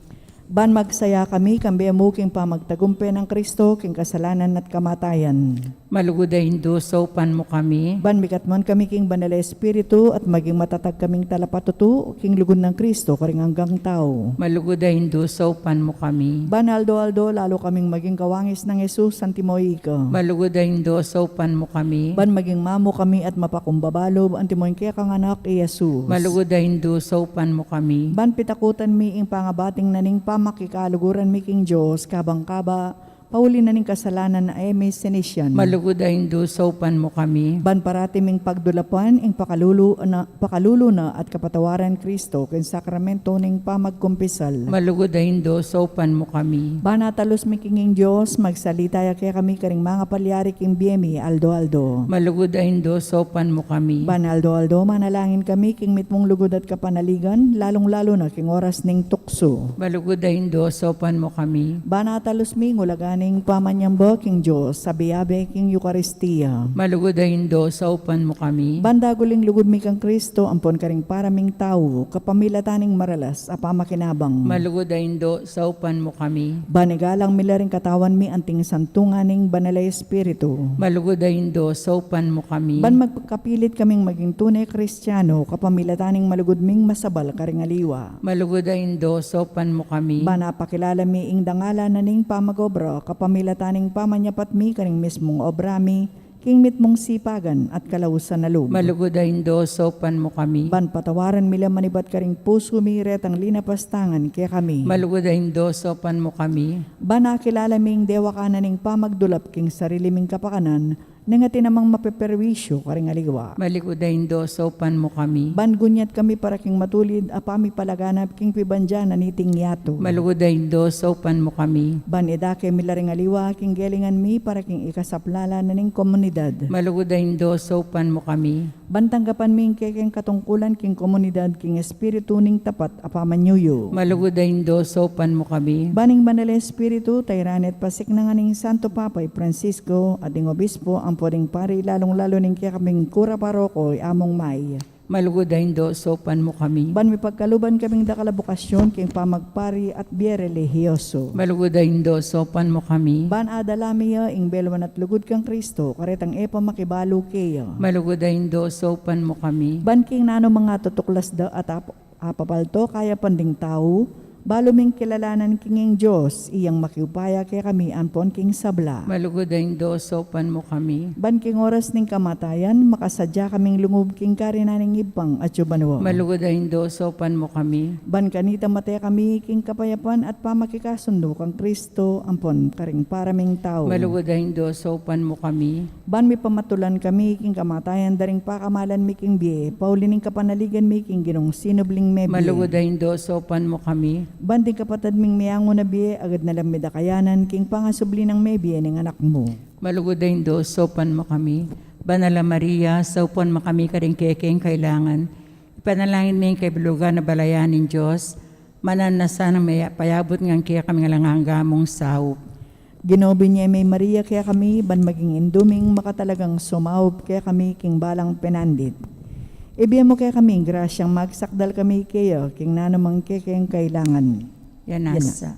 Ban magsaya kami, kambe mu king pamagtagumpe nang Kristo, king kasalanan at kamatayan. Malugud a Indu, saupan mu kami. Ban mikatmuan kami king Banal a Espiritu, at maging matatag kaming talapatutu, king lugud nang Kristo, karing anggang tau. Malugud a Indu, saupan mu kami. Ban aldo-aldo, lalu kaming maging kawangis nang Jesus, antimo ika. Malugud a Indu, saupan mu kami. Ban maging mamu kami at mapakumbaba lub, antimo ing kekang anak, i Jesus. Malugud a Indu, saupan mu kami. Ban pitakutan mi ing pangabating na ning pamakikaluguran mi king Dios, kabang kaba, pauli na ning kasalanan a e mi sinisian. Malugud a Indu, saupan mu kami. Ban parati ming pagdulapan, ing pakalulu na, pakalulu na at kapatawaran Kristo, king sakramento ning pamagkumpisal. Malugud a Indu, saupan mu kami. Ban atalus mi king ing Dios, magsalita ya kekami karing mangapalyari king bie mi, aldo-aldo. Malugud a Indu, saupan mu kami. Ban aldo-aldo, manalangin kami king mitmung lugud at kapanaligan, lalung-lalu na king oras ning tuksu. Malugud a Indu, saupan mu kami. Ban atalus mi ing ulagan Ning pamanyamba king Dios, abe-abe king Eukaristia. Malugud a Indu, saupan mu kami. Ban daguling lugud mi kang Kristo, ampon karing para ming tau, kapamilatan ning maralas a pamakinabang. Malugud a Indu, saupan mu kami. Ban igalang mi la ring katawan mi anting santungan ning Banal a Espiritu. Malugud a Indu, saupan mu kami. Ban magkapilit kaming maging tune Kristiano, kapamilatan ning malugud ming masabal karing aliwa. Malugud a Indu, saupan mu kami. Ban apakilala mi ing dangalan na ning pamag-obra, kapamilatan ning pamanyapat mi karing mismung obra mi, king mitmung sipagan at kalausan a lub. Malugud a Indu, saupan mu kami. Ban patawaran mi la manibat karing pusu mi retang linapastangan kekami. Malugud a Indu, saupan mu kami. Ban akilala mi ing dewakanan ning pamagdulap king sarili ming kapakanan, nang atin namang mapeperwisyu karing aliwa. Malugud a Indu, saupan mu kami. Ban gunyat kami para king matulid a pamipalaganap king pibandian na niting yatu. Malugud a Indu, saupan mu kami. Ban idake mi la ring aliwa king gelingan mi para king ikasaplala na ning komunidad. Malugud a Indu, saupan mu kami. Ban tanggapan mi ing kekeng katungkulan king komunidad king espiritu ning tapat a pamanyuyu. Malugud a Indu, saupan mu kami. Ban ing Banal a Espiritu, tairan at pasiknangan ning Santo Papa i Francisco, at ing obispo, ampo ding pari, lalung-lalu ning kekaming kura paroko, i Among May. Malugud a Indu, saupan mu kami. Ban mipagkaluban kaming dakal a bokasyon king pamagpari at bie relihiyoso. Malugud a Indu, saupan mu kami. Ban adala mi ya ing belwan at lugud kang Kristo, karetang e pa makibalu keya. Malugud a Indu, saupan mu kami. Ban king nanu mang atutuklas da at ap-, apapalto kayapan ding tau, balu ming kilalanan king ing Dios, iyang makiupaya kekami ampon king sabla. Malugud a Indu, saupan mu kami. Ban king oras ning kamatayan, makasadya kaming lungub king karinan ning Ibpang atsu banua. Malugud a Indu, saupan mu kami. Ban kanita mate kami king kapayapan at pamakikasundu kang Kristo, ampon karing para ming tau. Malugud a Indu, saupan mu kami. Ban mipamatulan kami king kamatayan da ring pakamalan mi king bie, pauli ning kapanaligan mi king Ginung sinubling mebie. Malugud a Indu, saupan mu kami. Ban ding kapatad ming miyangu na bie, agad na lang mi da kayanan king pangasubli nang mebie ning Anak mu. Malugud a Indu, saupan mu kami. Banal a Maria, saupan mu kami karing kekeng kailangan. Ipanalangin mi ing kabilugan a balayan ning Dios, mananu na sanang maya-, payabut ngan kekami ing alang angga mung saup. Ginu, binie me i Maria kekami, ban maging indu ming makatalagang sumaup kekami king balang penandit. Ibie mu kekami ing grasyang magsakdal kami keya king nanumang kekeng kailangan. Yan na. Yan na.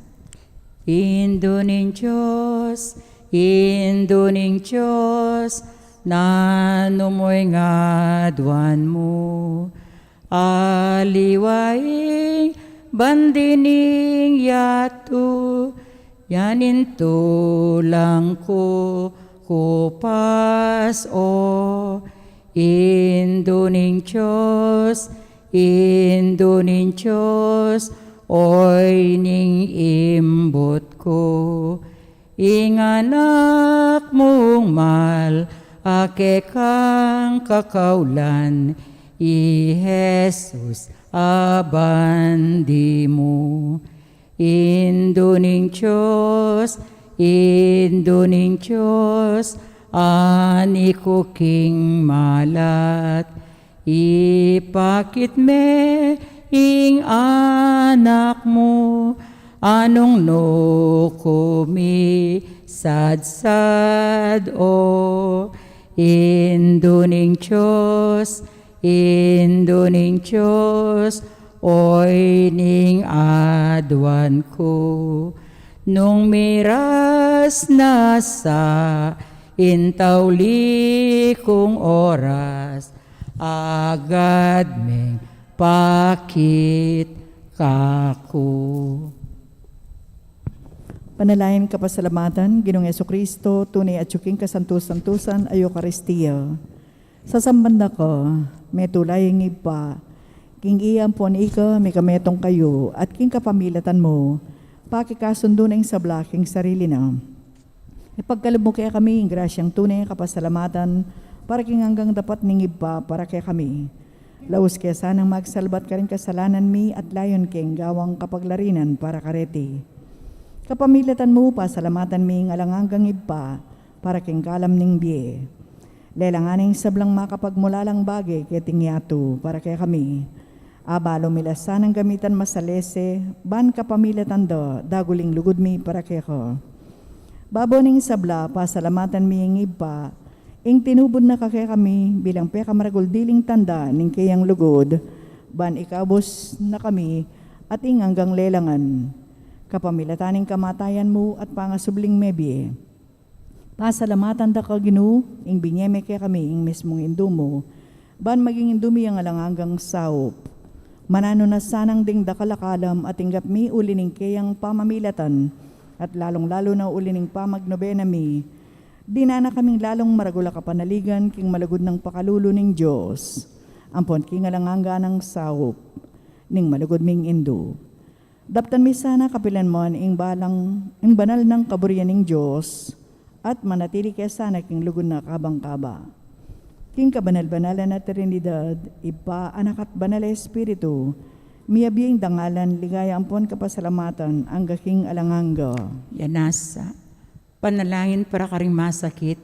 Indu ning Dios, Indu ning Dios, nanu mu ing aduan mu? Aliwa ing bandi ning yatu, yan ing tulang ku kupas o. Indu ning Dios, Indu ning Dios, oy ning imbut ku. Ing anak mung mal a kekang kakaulan, i Jesus a bandi mu. Indu ning Dios, Indu ning Dios, ani ku king malat. Ipakit me ing anak mu, anung nu ku misadsad o. Indu ning Dios, Indu ning Dios, oy ning aduan ku. Nung miras na sa intauli kung oras, agad meng pakit kaku. Panalangin kapasalamatan, Ginung Jesucristo, tune atyu king kasantus-santusan a Eukaristia. Sasamban da ka, metula ya ing Ibpa, king iya ampon ika mikametung kayu, at king kapamilatan mu, pakikasundu na ing sabla king sarili na. Ipagkalub mu kekami ing grasyang tune kapasalamatan, para king anggang dapat ning Ibpa para kekami. Laus ke sanang magsalbat karing kasalanan mi at layun keng gawang kapaglarinan para kareti. Kapamilatan mu, pasalamatan mi ing alang anggang Ibpa, para king kalam ning bie. Lelangan ing sablang makapagmulalang bage keting yatu para kekami. Abalu mi la sanang gamitan masalese, ban kapamilatan da, daguling lugud mi para keka. Babo ning sabla, pasalamatan mi ing Ibpa, ing tinubud na kekami bilang pekamaragul diling tanda ning keyang lugud, ban ikabus na kami at ing anggang lelangan, kapamilatan ning kamatayan mu at pangasubling mebie. Pasalamatan da ka, Ginu, ing binie me kekami ing mismung Indu mu, ban maging Indu mi yang alang anggang saup. Mananu na sanang ding dakal a kalam a tinggap mi uli ning keyang pamamilatan, at lalung-lalu na uli ning pamagnobena mi, dinan na kaming lalung maragul a kapanaligan king malugud nang pakalulu ning Dios, ampon king alang angga nang saup ning malugud ming Indu. Daptan mi sana kapilan man ing balang, ing banal nang kaburian ning Dios, at manatili ke sana king lugud na kabang kaba. King kabanal-banalan a Trinidad, Ibpa, Anak, at Banal a Espiritu, miyabie ing dangalan, ligaya ampon kapasalamatan, angga king alang angga. Yanasa. Panalangin para karing masakit.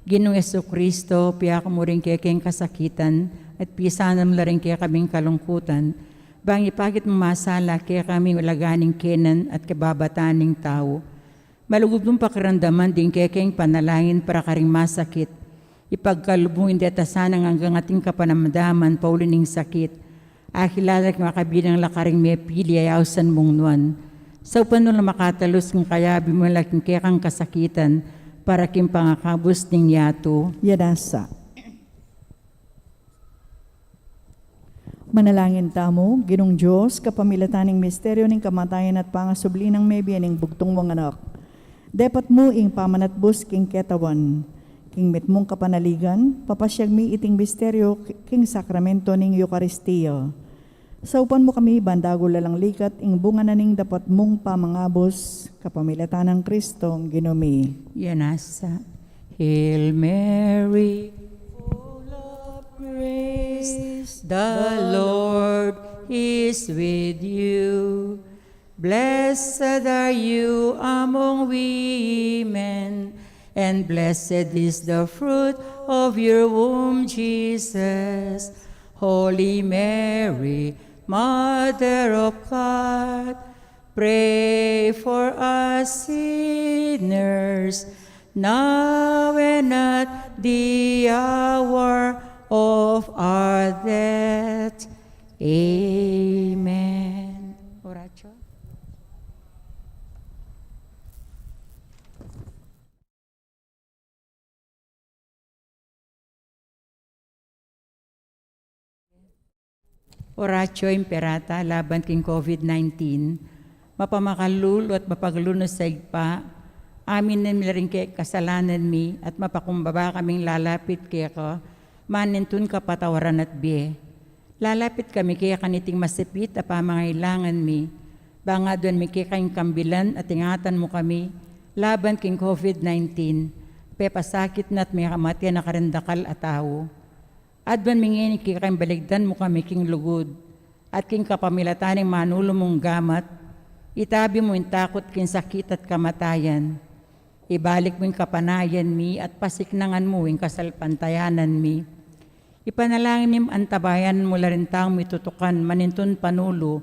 Ginung Jesucristo, piyaku mu ring kekeng kasakitan, at pisanan mu la ring kekaming kalungkutan, bang ipakit mu masala kekami ulaga ning kenan at kababatan ning tau. Malugud mung pakiramdaman ding kekeng panalangin para karing masakit. Ipagkalub mu ing deta sanang anggang ating kapanamdaman pauli ning sakit. Akilala king makabilang la karing mepili a ausan mung nuan. Saupan mu lang makatalus king kayabe mu la king kekang kasakitan para king pangakabus ning yatu. Yanasa. Manalangin tamu. Ginung Dios, kapamilatan ning misteryo ning kamatayan at pangasubli nang mebie ning bugtung mung Anak, depat mu ing pamanatbus king ketawan. King mitmung kapanaligan, papasyag mi iting misteryo king sakramento ning Eukaristia. Saupan mu kami ban dagul alang likat ing bunga na ning dapat mung pamangabus, kapamilatan nang Kristong Ginu mi. Yanasa. Hail Mary, full of grace, the Lord is with you. Blessed are you among women, and blessed is the fruit of your womb, Jesus. Holy Mary, Mother of God, pray for us sinners, now and at the hour of our death. Amen. Oratio. Oratio Imperata laban king COVID nineteen. Mapamakalulu at mapaglunus a Ibpa, aminin mi la ring kekasalanan mi at mapakumbaba kaming lalapit keka, manintun kapatawaran at bie. Lalapit kami keka niting masipit a pamangailangan mi, bang aduan mi keka ing kambilan at ingatan mu kami laban king COVID nineteen, pepasakit na at mekamate na karing dakal a tau. Aduan mi ngeni keka ing baligdan mu kami king lugud, at king kapamilatan ning manulu mung gamat, itabi mu ing takut king sakit at kamatayan. Ibalik mu ing kapanayan mi at pasiknangan mu ing kasalpantayanan mi. Ipanalangin ming antabayanan mu la ring taung mitutukan manintun panulu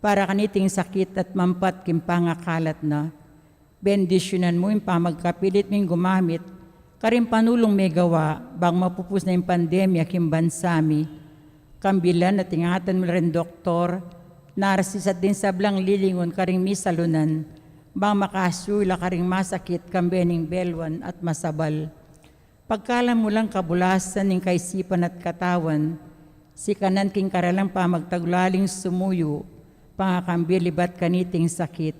para kaniting sakit at mampat king pangakalat na. Bendisyunan mu ing pamagkapilit ming gumamit karing panulung megawa bang mapupus na ing pandemya king bansa mi. Kambilan at ingatan mu la ring doktor, narsis at ding sablang lilingun karing misalunan, bang makasuyu la karing masakit kambe ning beluan at masabal. Pagkalam mu lang kabulasan ning kaisipan at katawan, sikanan king karelang pamagtagulaling sumuyu, pangakambil ibat kaniting sakit.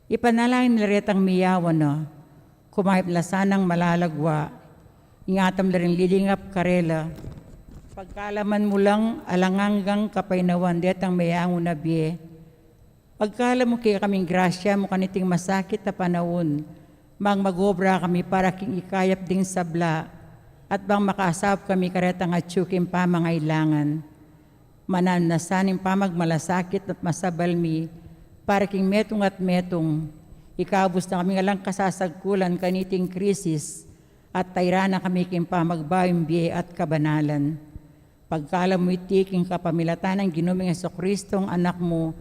Ipanalangin mi la retang miyawan na, kumayap la sanang malalagwa, ingatan mu la ring lilingap karela. Pagkalaman mu lang alang anggang kapaynawan detang meyangu na bie. Pagkalam mu kekaming grasya mu kaniting masakit a panaun, bang mag-obra kami para king ikayap ding sabla, at bang makasaup kami karetang atyu king pamangailangan. Mananu na sana ing pamagmalasakit at masabal mi, para king metung at metung, ikabus na kaming alang kasasagkulan kaniting krisis, at tairan na kami king pamagbayu ning bie at kabanalan. Pagkalam mu iti king kapamilatan nang Ginu ming Jesucristo, Anak mu,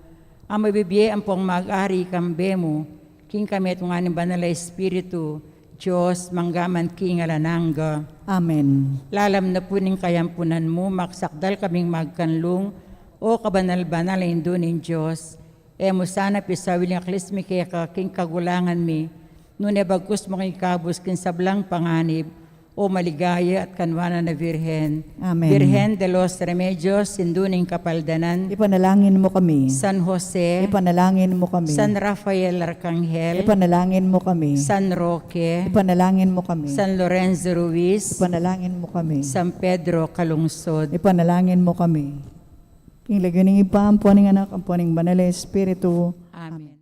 a mabibie ampong mag-ari kambe mu, King kametungan ning Banal a Espiritu, Dios, mangga man king alang angga. Amen. Lalam na pu ning kayampunan mu, magsakdal kaming magkanlung, o kabanal-banal a Indu ning Dios. E mu sana pisawil ing aklis mi keka king kagulangan mi, nune bagkus mu kami ikabus king sablang panganib, o maligaya at kanwanan a Virgen. Amen. Virgen de los Remedios, Indu ning Kapaldanan. Ipanalangin mu kami. San Jose. Ipanalangin mu kami. San Rafael Arcangel. Ipanalangin mu kami. San Roque. Ipanalangin mu kami. San Lorenzo Ruiz. Ipanalangin mu kami. San Pedro Calungsod. Ipanalangin mu kami. King lagyu ning Ibpa, ampo ning Anak, ampo ning Banal a Espiritu. Amen.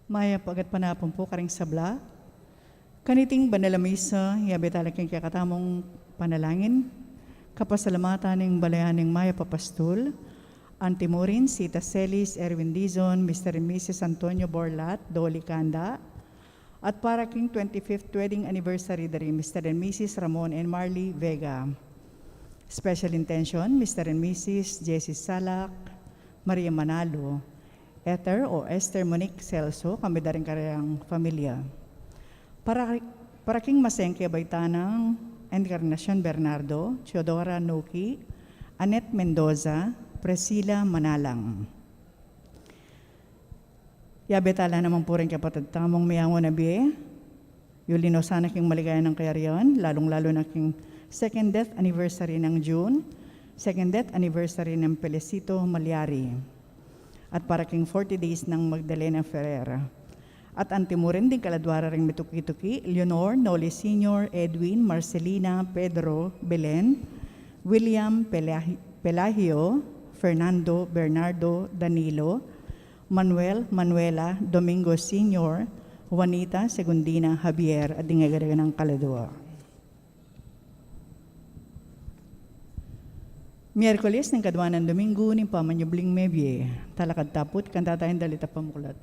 Mayap a gatpanapun pu karing sabla. Kaniting banal a misa, yabe tala king kekatamung panalangin, kapasalamatan ning balayan ning mayap a pastul, antimurin Sita Celis Erwin Dizon, Mister and Missus Antonio Borlat, Dolly Canda, at para king twenty-fifth wedding anniversary da ri Mister and Missus Ramon and Marley Vega. Special intention, Mister and Missus Jessie Salak, Maria Manalo, Ether o Esther Monique Celso, kami da ring kayang familia. Para, para king masengke a baita nang Encarnacion Bernardo, Theodora Nuki, Annette Mendoza, Priscilla Manalang. Yabe tala naman pu ring kapatad tamung miyangu na bie. Yuli no sana king maligaya nang kayarian, lalung-lalu na king second death anniversary nang June, second death anniversary nang Felicito Malyari, at para king forty days nang Magdalena Ferrer. At antimurin ding kaladua ra ring mituki-tuki, Leonor, Noli Senior, Edwin, Marcelina, Pedro, Belen, William, Pelahi-, Pelagio, Fernando, Bernardo, Danilo, Manuel, Manuela, Domingo Senior, Juanita, Segundina, Javier, at ding agad-agad nang kaladua. Miyerkules ning kadua nang Domingo ning pamanyubling mebie. Talakad ta pu, kanta tayang dalita pamuklat.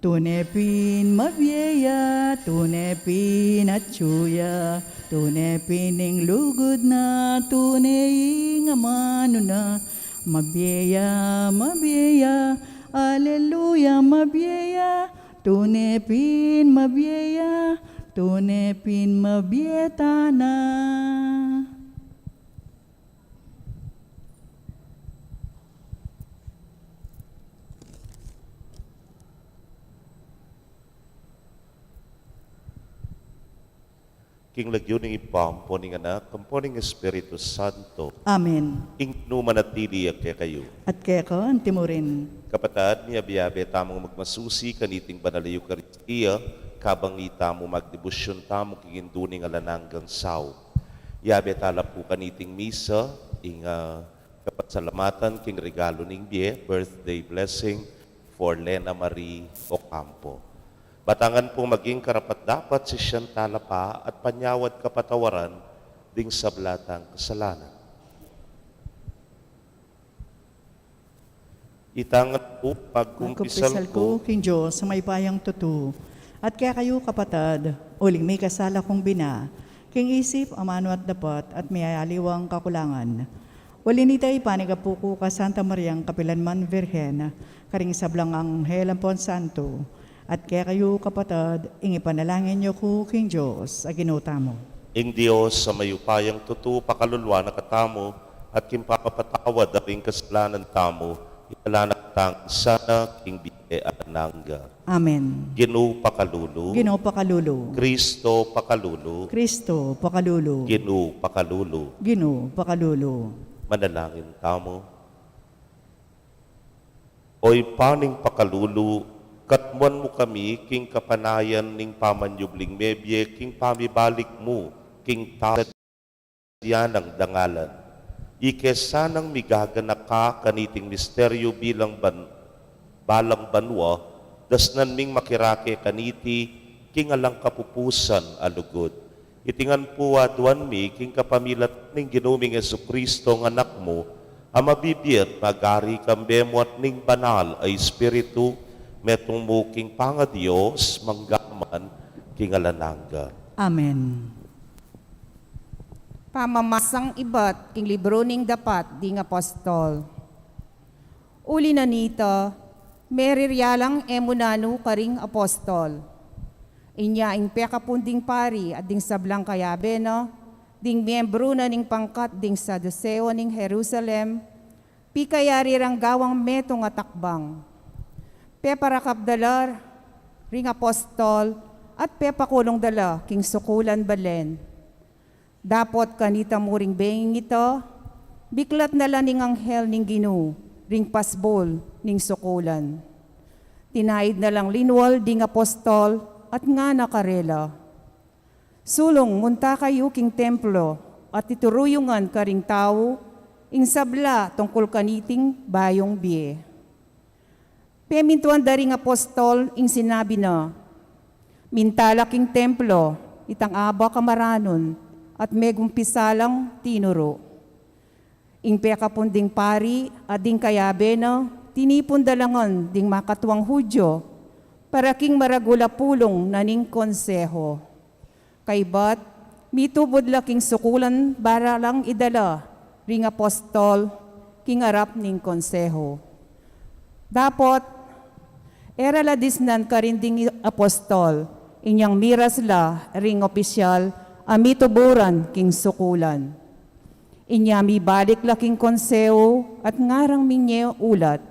Tune pin mabie ya, tune pin atyu ya, tune pin ing lugud na, tune ing amanu na. Mabie ya, mabie ya, aleluya, mabie ya, tune pin mabie ya, tune pin mabie tana. King lagyu ning Ibpa, ampo ning Anak, ampo ning Espiritu Santo. Amen. Ing Ginu manatili ya kekayu. At keka antimurin. Kapatad, miyabe-yabe tamung magmasusi kaniting banal a Eukaristia, kabang itamu magdebusyun tamu king Indu ning alang anggang saup. Yabe tala pu kaniting misa, ing, ah, kapasalamatan king regalu ning bie, birthday blessing for Lena Marie Ocampo. Ba tang maging karapat-dapat sisian tala pa at panyawad kapatawaran ding sabla tang kasalanan. Itang pu, pagkumpisal ku king Dios a mayupayang tutu, at kekayu kapatad, uling mikasala kung bina king isip, amanu at dapat, at miyayaliwang kakulangan. Uli na nita, ipanyawad ku pu ku kang Santa Mariang kapilanman Virgen, karing sablang anghel ampon santo, at kekayu kapatad, ing ipanalangin yu ku king Dios a Ginu tamu. Ing Dios a mayupayang tutu pakaluluan na katamu, at king pamapatawad da ring kasalanan tamu, idala na katamu sana king bie alang angga. Amen. Ginu pakalulu. Ginu pakalulu. Kristo pakalulu. Kristo pakalulu. Ginu pakalulu. Ginu pakalulu. Manalangin tamu. O Ibpa ming pakalulu, katmuan mu kami king kapanayan ning pamanyubling mebie king pamibalik mu king tau sa dianang dangalan. Ike sanang migaganaka kaniting misteryu bilang ban-, balang banua, dasnan ming makirake kaniti king alang kapupusan a lugud. Iti ngan pu aduan mi king kapamilatan ning Ginu ming Jesucristo a Anak mu, a mabibie at magari kambe mu at ning Banal a Espiritu, metung mu king pangaDios, mangga man king alang angga. Amen. Pamamasang ibat king libru ning Dapat ding Apostol. Uli na nita, meriyalang e mu nanu karing apostol. Inya ing pekapun ding pari at ding sablang kayabe na, ding miyembru na ning pangkat ding Saduseo ning Jerusalem, pikayari rang gawang metung a takbang. Peparakap da la ring apostol at pepakulung da la king sukulan balen. Dapot kanita mu ring benging ita, biklat na la ning anghel ning Ginu ring pasbul ning sukulan. Tinaid na lang linwal ding apostol at ngana karela, "Sulung munta kayu king templo at ituru yu ngan karing tau ing sabla tungkul kaniting bayung bie." Pemintuan da ring apostol ing sinabi na, "Minta la king templo itang abak a maranun at megumpisa lang tinuru." Ing pekapun ding pari at ding kayabe na tinipun da la ngan ding makatuang Judio para king maragul a pulung na ning konseho. Kaybat, mitubud la king sukulan para lang idala ring apostol king arap ning konseho. Dapot, e ra la disnan karin ding apostol inyang miras la ring opisyal a mituburan king sukulan. Inya mibalik la king konseho at ngarang minyeulat,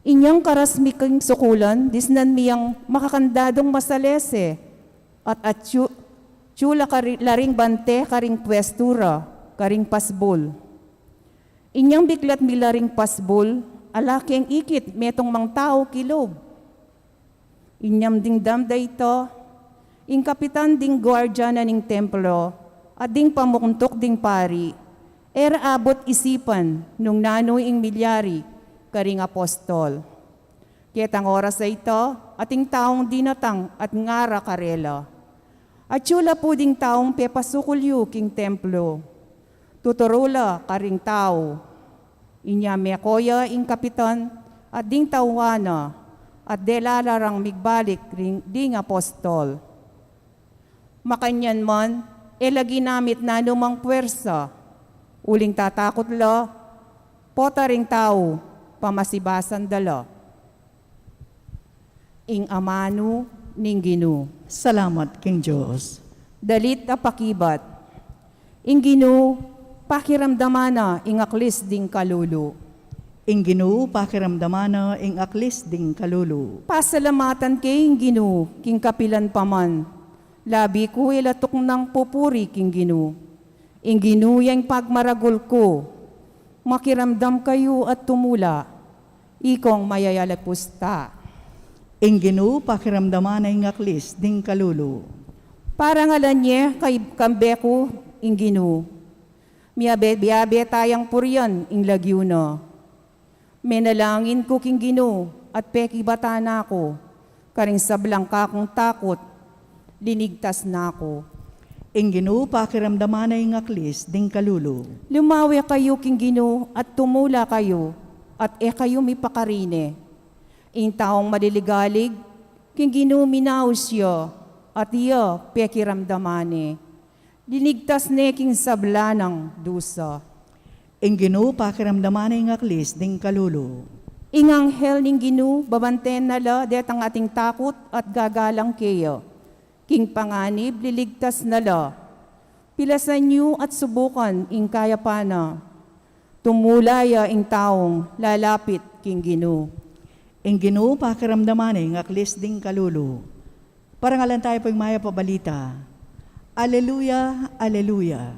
"Inyang karas mi king sukulan, disnan mi yang makakandadung masalese at atyu, atyu la kari, la ring bante karing pwestu ra, karing pasbul. Inyang biklat mi la ring pasbul, ala keng ikit metung mang tau kilub." Inyang dimdam da ita, ing kapitan ding guardia na ning templo at ding pamuntuk ding pari, e ra abut isipan nung nanu ing milyari karing apostol. Ketang oras a ita, ating taung dinatang at ngara karela, "Atyu la pu ding taung pepasukul yu king templo. Tuturu la karing tau." Inya meko ya ing kapitan at ding tauan na, at dela la rang migbalik ring ding apostol. Makanyan man, e la ginamit nanumang pwersa, uling tatakut la, pota ring tau, pamasibasan da la. Ing amanu ning Ginu. Salamat king Dios. Dalit a pakibat. Ing Ginu, pakiramdaman na ing aklis ding kalulu. Ing Ginu, pakiramdaman na ing aklis ding kalulu. Pasalamatan ke ing Ginu king kapilan pa man. Labi ku e la tuknang pupuri king Ginu. Ing Ginu ya ing pagmaragul ku. Makiramdam kayu at tumula. Ikong mayayalipus ta. Ing Ginu, pakiramdaman na ing aklis ding kalulu. Parangalan ye kay kambe ku ing Ginu. Miyabe-, miyabe tayang purian ing lagyu na. Menalangin ku king Ginu at pekibatan na ku, karing sablang kakung takut, linigtas na ku. Ing Ginu, pakiramdaman na ing aklis ding kalulu. Lumawe kayu king Ginu at tumula kayu, at e kayu mipakarine. Ing taung maliligalig, king Ginu minaus ya, at iya pekiramdaman ne. Linigtas ne king sabla nang dusa. Ing Ginu, pakiramdaman na ing aklis ding kalulu. Ing anghel ning Ginu, babanten na la detang ating takut at gagalang keya. King panganib, liligtas na la. Pilasan yu at subukan ing kayapan na. Tumula ya ing taung lalapit king Ginu. Ing Ginu, pakiramdaman na ing aklis ding kalulu. Parangalan tayu pu ing Mayap a Balita. Aleluya, aleluya.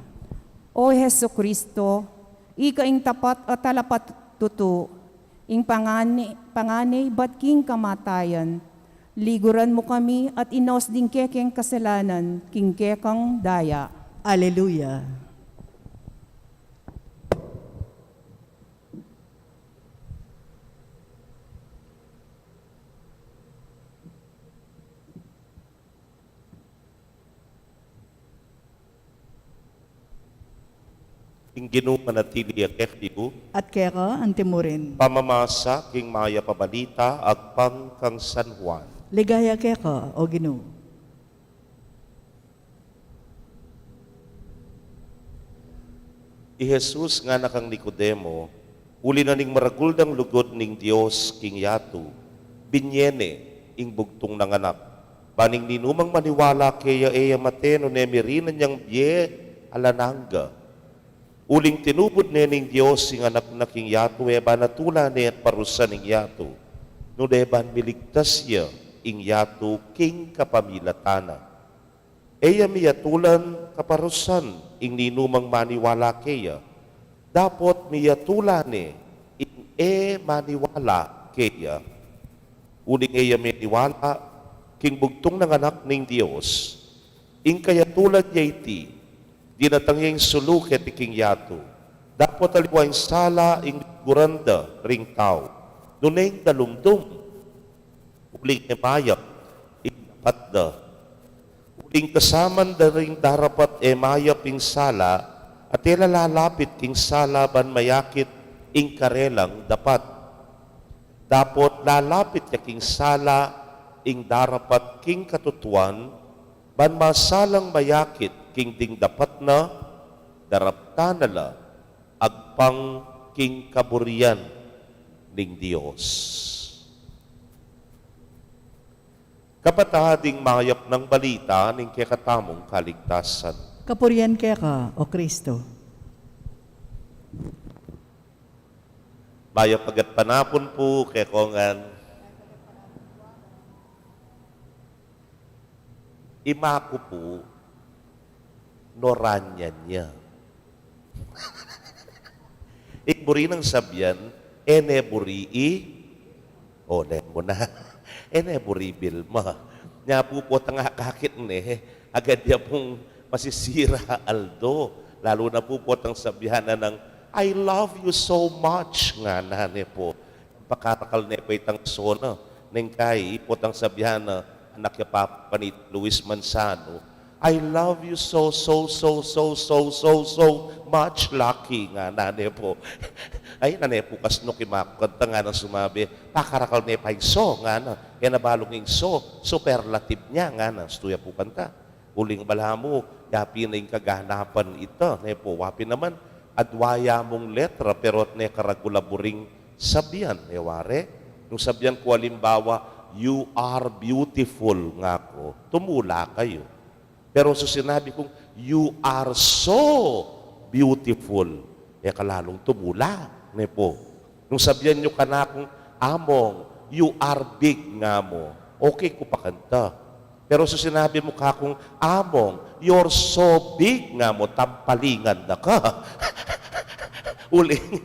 O Jesucristo, ika ing tapat a talapatutu, ing pangane, pangane ibat king kamatayan, liguran mu kami at inus ding kekeng kasalanan king kekang daya. Aleluya. Ing Ginu manatili ya kekayu. At keka antimurin. Pamamasa king Mayap a Balita agpang kang San Juan. Ligaya keka, O Ginu. I Jesus ngana kang Nicodemo, uli na ning maragul dang lugud ning Dios king yatu, binye ne ing bugtung nang anak, ban ing ninumang maniwala keya e ya mate nune mirinan yang bie alang angga. Uling tinubud ne ning Dios ing anak na king yatu, e ba na tula ne at parusan ing yatu, nune ban miligtas ya ing yatu king kapamilatan na. E ya miyatulan kaparusan ing ninumang maniwala keya, dapot miyatula ne ing e maniwala keya. Uling e ya meniwala king bugtung nang anak ning Dios. Ing kayatulan ya iti, dinatang ya ing sulu keti king yatu, dapot aliwa ing sala ing lingguran da ring tau, nune ing dalumdum Uling e mayap ing dapat da. Uling kasaman da ring darapat e mayap ing sala, at e la lalapit king sala ban mayakit ing karelang dapat. Dapot lalapit ya king sala ing darapat king katutuan, ban masalang mayakit king ding dapat na, daraptan na la agpang king kaburian ning Dios. Kapatad, ing mayap nang balita ning kekatamung kaligtasan. Kapurian keka, O Kristo. Mayap a gatpanapun pu kekongan. Ima ku pu, noranyan ya. Ing buri nang sabian, e ne buri i, o, len mu na. E ne buri i Vilma. Nya pu potang akakit ne, agad ya pung masisira aldo. Lalu na pu potang sabian na nang, "I love you so much," ngana ne pu. Pakarakal ne pa itang so na, neng kai, potang sabian na, anak ya Papa Benito Luis Manzano, "I love you so, so, so, so, so, so, so much, Lucky," ngana ne pu. Ay, na ne pu kasnuk i ima ku kanta, nganang sumabi, pakarakal ne pa ing so, ngana. E na balu ing so, superlative ne, ngana, ustu ya pu kanta. Uling balamu, ya pin ing kaganapan ita, ne pu, wa pin naman, adwa ya mung letra, pero at ne karagul a buring sabian, e wari. Nung sabian ku alimbawa, "You are beautiful," ngaku, tumula kayu. Pero su sinabi kung, "You are so beautiful," e ka lalung tumula, ne pu. Nung sabian yu kanakung, "Among, you are big," ngamu, okay ku pa kanta. Pero su sinabi mu kakung, "Among, you're so big," ngamu, tampalingan da ka. Uling,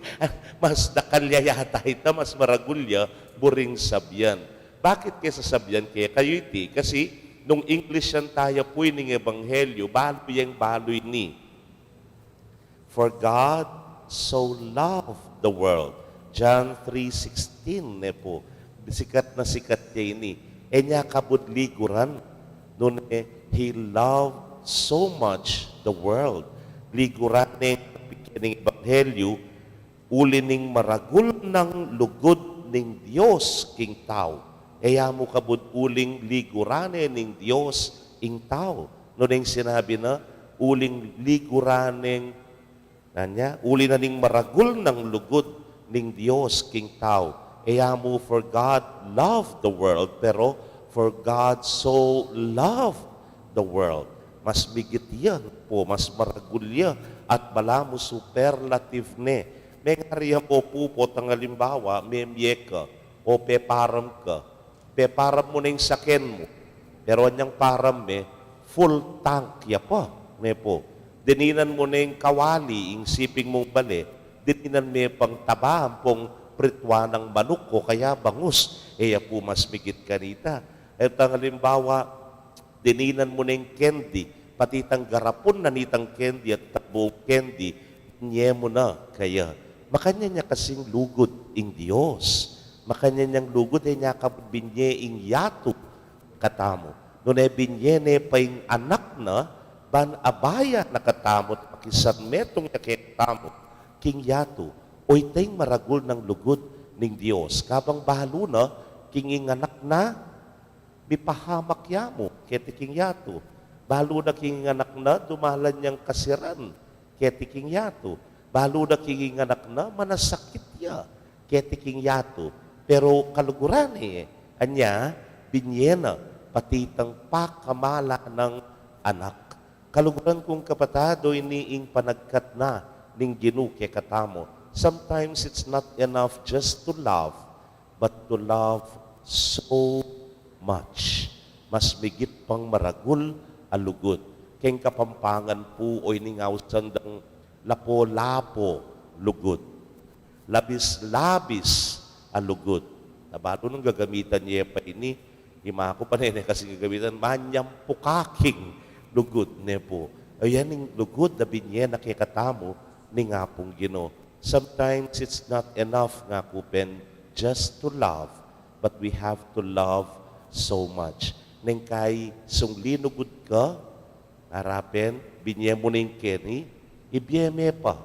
mas dakal ya yata ita, mas maragul ya buring sabian. Bakit ke sasabian kekayu iti? Kasi nung English yan taya pu ining ebanghelyu, balu yang balu ini. "For God so loved the world." John three sixteen, ne pu. Sikat na sikat ya ini. E nya kabud liguran. Nune, "He loved so much the world." Liguran ne ing ebanghelyu, uli ning maragul nang lugud ning Dios king tau. E ya mu kabud uling liguran ne ning Dios ing tau. Nune ing sinabi na, uling liguran neng Nanya, uli na ning maragul nang lugud ning Dios king tau. E ya mu, "For God loved the world," pero, "For God so loved the world." Mas migit ya pu, mas maragul ya, at balamu superlative ne. Mengari ya pu, potang alimbawa, memie ka, o peparam ka. Peparam mu na ing saken mu. Pero anyang param me, full tank ya pa, ne pu. Dininan mu na ing kawali, ing siping mung bale, dininan me pang taba ampong prituan nang manuk o kaya bangus, e ya pu mas migit kanita. Itang alimbawa, dininan mu na ing candy, pati itang garapun na nitang candy at itang buung candy, binye mu na kaya. Makanyan ya kasing lugud ing Dios. Makanyan yang lugud, e nya ka binye ing yatu katamu. Nune binye ne pa ing anak na, ban abaya na katamu, at makisanmetung ya kekatamu king yatu. O ita ing maragul nang lugud ning Dios. Kabang balu na, king ing anak na, mipahamak ya mu keti king yatu. Balu na king anak na, dumalan yang kasiran keti king yatu. Balu na king anak na, manasakit ya keti king yatu. Pero kaluguran ne, anya, binye na pati itang pakamala nang anak. Kaluguran kung kapatad, o ini ing panagkat na ning Ginu kekatamu. Sometimes it's not enough just to love, but to love so much. Mas migit pang maragul a lugud. Keng Kapampangan pu, o ini ing ausan dang lapo-lapo lugud. Labis-labis a lugud. Na balu nung gagamitan ye pa ini, ima ku pa nene kasi gagamitan, manyampukaking lugud, ne pu. Ayan ing lugud a binye na kekatamu ning Apung Ginu. Sometimes it's not enough, ngaku pin, just to love, but we have to love so much. Neng kai sung linugud ka, ngara pin, binye mu ning keni, ibye me pa,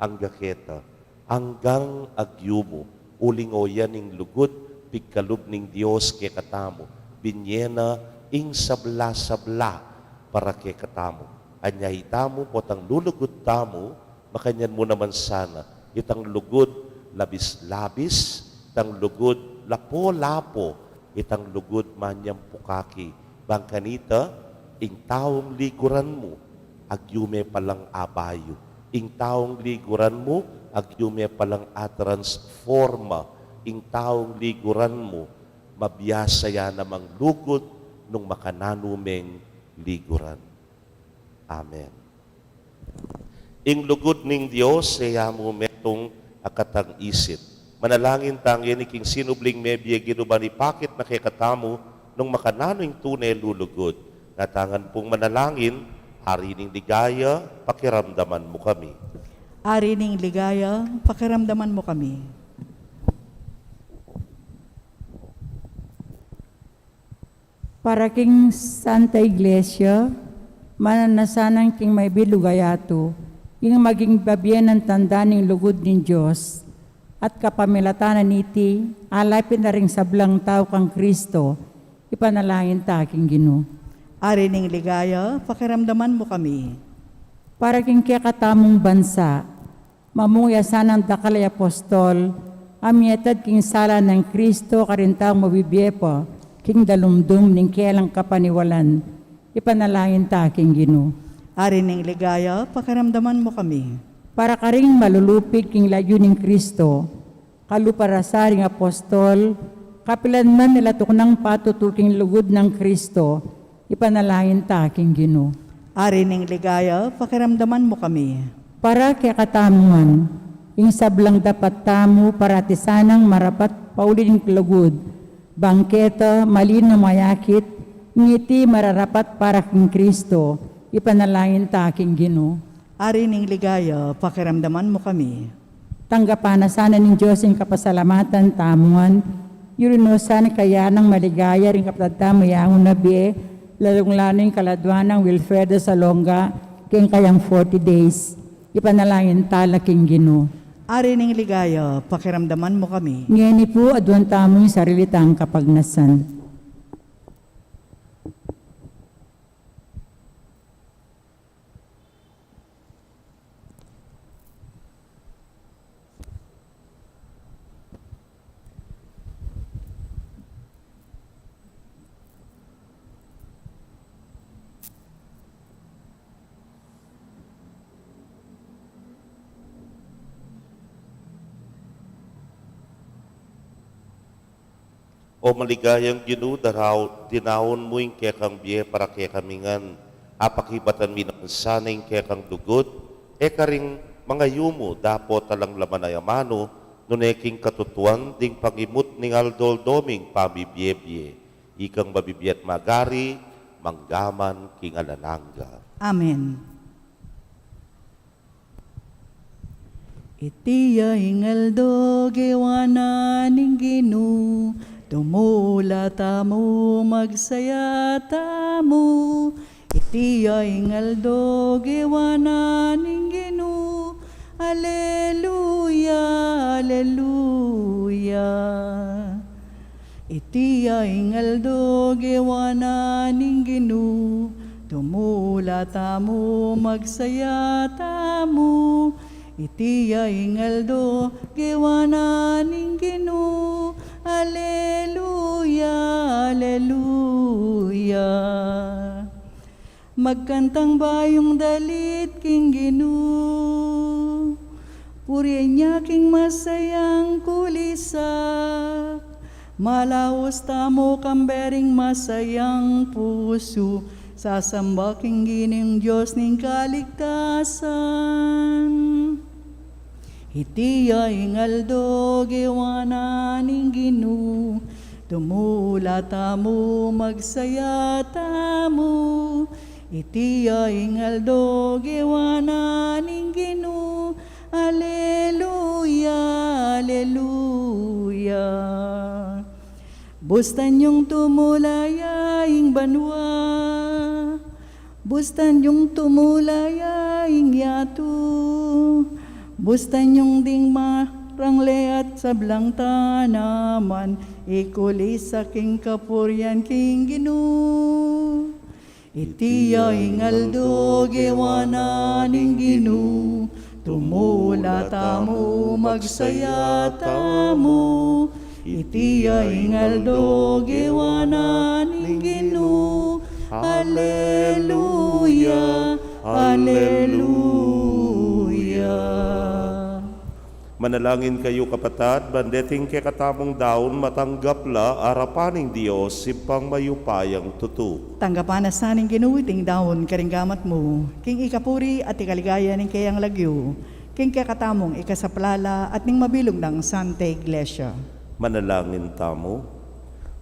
angga keta, anggang agyumu, uling o yan ing lugud pigkalub ning Dios kekatamu, binye na ing sabla-sabla para kekatamu. Anya itamu, potang lulugud tamu, makanyan mu naman sana itang lugud labis-labis, itang lugud lapo-lapo, itang lugud manyang pukaki. Bang kanita, ing taung liguran mu, agyu me palang abayu. Ing taung liguran mu, agyu me palang atransforma. Ing taung liguran mu, mabiasa ya namang lugud nung makananu meng liguran. Amen. Ing lugud ning Dios, e ya mu metung a katang isip. Manalangin tang ini king sinubling mebie, Ginu, ban ipakit na kekatamu nung makananu ing tune lulugud. Ngatangan pung manalangin, Ari ning ligaya, pakiramdaman mu kami. Ari ning ligaya, pakiramdaman mu kami. Para king Santa Iglesia, mananasanan king mabilug a yatu, ing maging babie nang tanda ning lugud ning Dios, at kapamilatan na niti, alapit na ring sablang tau kang Kristo, ipanalangin ta king Ginu. Ari ning ligaya, pakiramdaman mu kami. Para king kekatamung bansa, mamung ya sanang dakal a apostol, a mietad king sala nang Kristo karing taung mabibie pa king dalumdum ning kelang kapaniwalan, ipanalangin ta king Ginu. Ari ning ligaya, pakiramdaman mu kami. Para karing malulupig king lagyu ning Kristo, kalupa ra sa ring apostol, kapilan man e la tuknang patutu king lugud nang Kristo, ipanalangin ta king Ginu. Ari ning ligaya, pakiramdaman mu kami. Para kekatamu ngan, ing sablang dapat tamu parati sanang marapat pauli ning lugud, bang keta malinu mayakit, ing iti mararapat para king Kristo, ipanalangin ta king Ginu. Ari ning ligaya, pakiramdaman mu kami. Tanggapan na sana ning Dios ing kapasalamatan tamu ngan, yuri no sana kayanang maligaya ring kapatad tamu yang una bie, lalung-lalu ing kaladwa nang Wilfredo Salonga, king kayang forty days. Ipanalangin ta la king Ginu. Ari ning ligaya, pakiramdaman mu kami. Ngeni pu, aduan tamu ing sarili tang kapagnasan. O maligayang Ginu, darau-, dinaun mu ing kekang bie para kekami ngan, apakibatan mi naman sana ing kekang lugud, e karing mangayu mu dapot alang laman a amanu, nune king katutuan ding pangimut ning aldo-aldo ming pamibie-bie, ikang mabibie at magari, mangga man king alang angga. Amen. Iti ya ing aldo gewa na ning Ginu, tumula tamu, magsaya tamu. Iti ya ing aldo gewa na ning Ginu, aleluya, aleluya. Iti ya ing aldo gewa na ning Ginu, tumula tamu, magsaya tamu. Iti ya ing aldo gewa na ning Ginu, aleluya, aleluya. Magkantang bayung dalit king Ginu, purian ya king masayang kulisak. Malaus tamu kambe ring masayang pusu, sasamba king Ginu ing Dios ning kaligtasan. Iti ya ing aldo gewa na ning Ginu, tumula tamu, magsaya tamu. Iti ya ing aldo gewa na ning Ginu, aleluya, aleluya. Bustan yung tumula ya ing banua, bustan yung tumula ya ing yatu, bustan yung ding marangle at sablang tanaman, ikuli sa king kapurian king Ginu. Iti ya ing aldo gewa na ning Ginu, tumula tamu, magsaya tamu. Iti ya ing aldo gewa na ning Ginu. Aleluya, aleluya. Manalangin kayu, kapatad, ban deting kekatamung daun matanggap la arapan ning Dios, Ibpang mayupayang tutu. Tanggapan na sa ning Ginu iting daun karing gamat mu, king ikapuri at ikaligaya ning keyang lagyu, king kekatamung ikasaplala at ning mabilug nang Santa Iglesia. Manalangin tamu.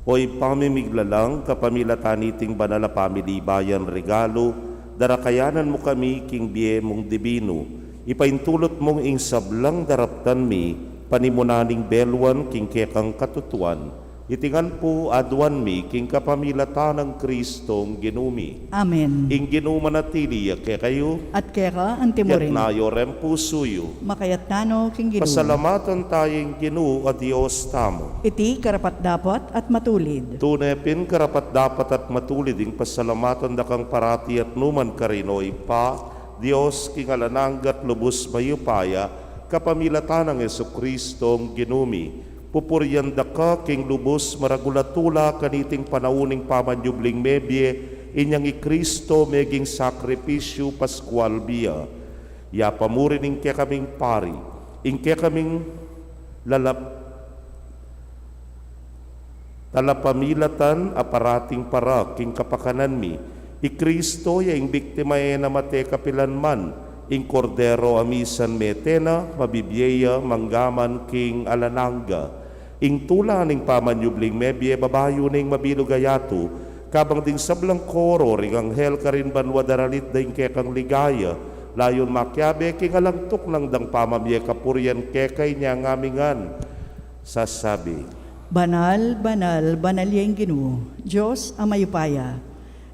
O Ibpa mi miglalang, kapamilatan niting banal a pamilibayan regalu, darakayanan mu kami king bie mung dibinu, ipaintulut mung ing sablang daraptan mi, panimunan ning beluan king kekang katutuan, iti ngan pu aduan mi king kapamilatan nang Kristong Ginu mi. Amen. Ing Ginu manatili ya kekayu. At keka anti mu rin. Itas yu ring pusu yu. Makatas no king Ginu. Pasalamatan taya ing Ginu a Dios tamu. Iti karapat-dapat at matulid. Tune pin karapat-dapat at matulid ing pasalamatan da kang parati at nukarin man, o Ibpa, Dios king alang angga at lubus mayupaya, kapamilatan nang Jesucristo Ginu mi. Pupurian da ka king lubus maragul a tula kaniting panaun ning pamanyubling mebie, inyang i Cristo meging sakripisyu paskual bie. Ya pa mu rin ing kekaming pari, ing kekaming lalap-, talapamilatan a parating para king kapakanan mi. I Cristo ya ing biktima e na mate kapilan man, ing Kordero a misan mete na, mabibie ya mangga man king alang angga. Ing tula ning pamanyubling mebie babayu ning mabilug a yatu, kabang ding sablang koro ring anghel karin banua daralit da ing kekang ligaya, layun makiabe king alang tuknang dang pamamie kapurian keka inya ngamingan. Sasabi, Banal, banal, banal ya ing Ginu, Dios a mayupaya.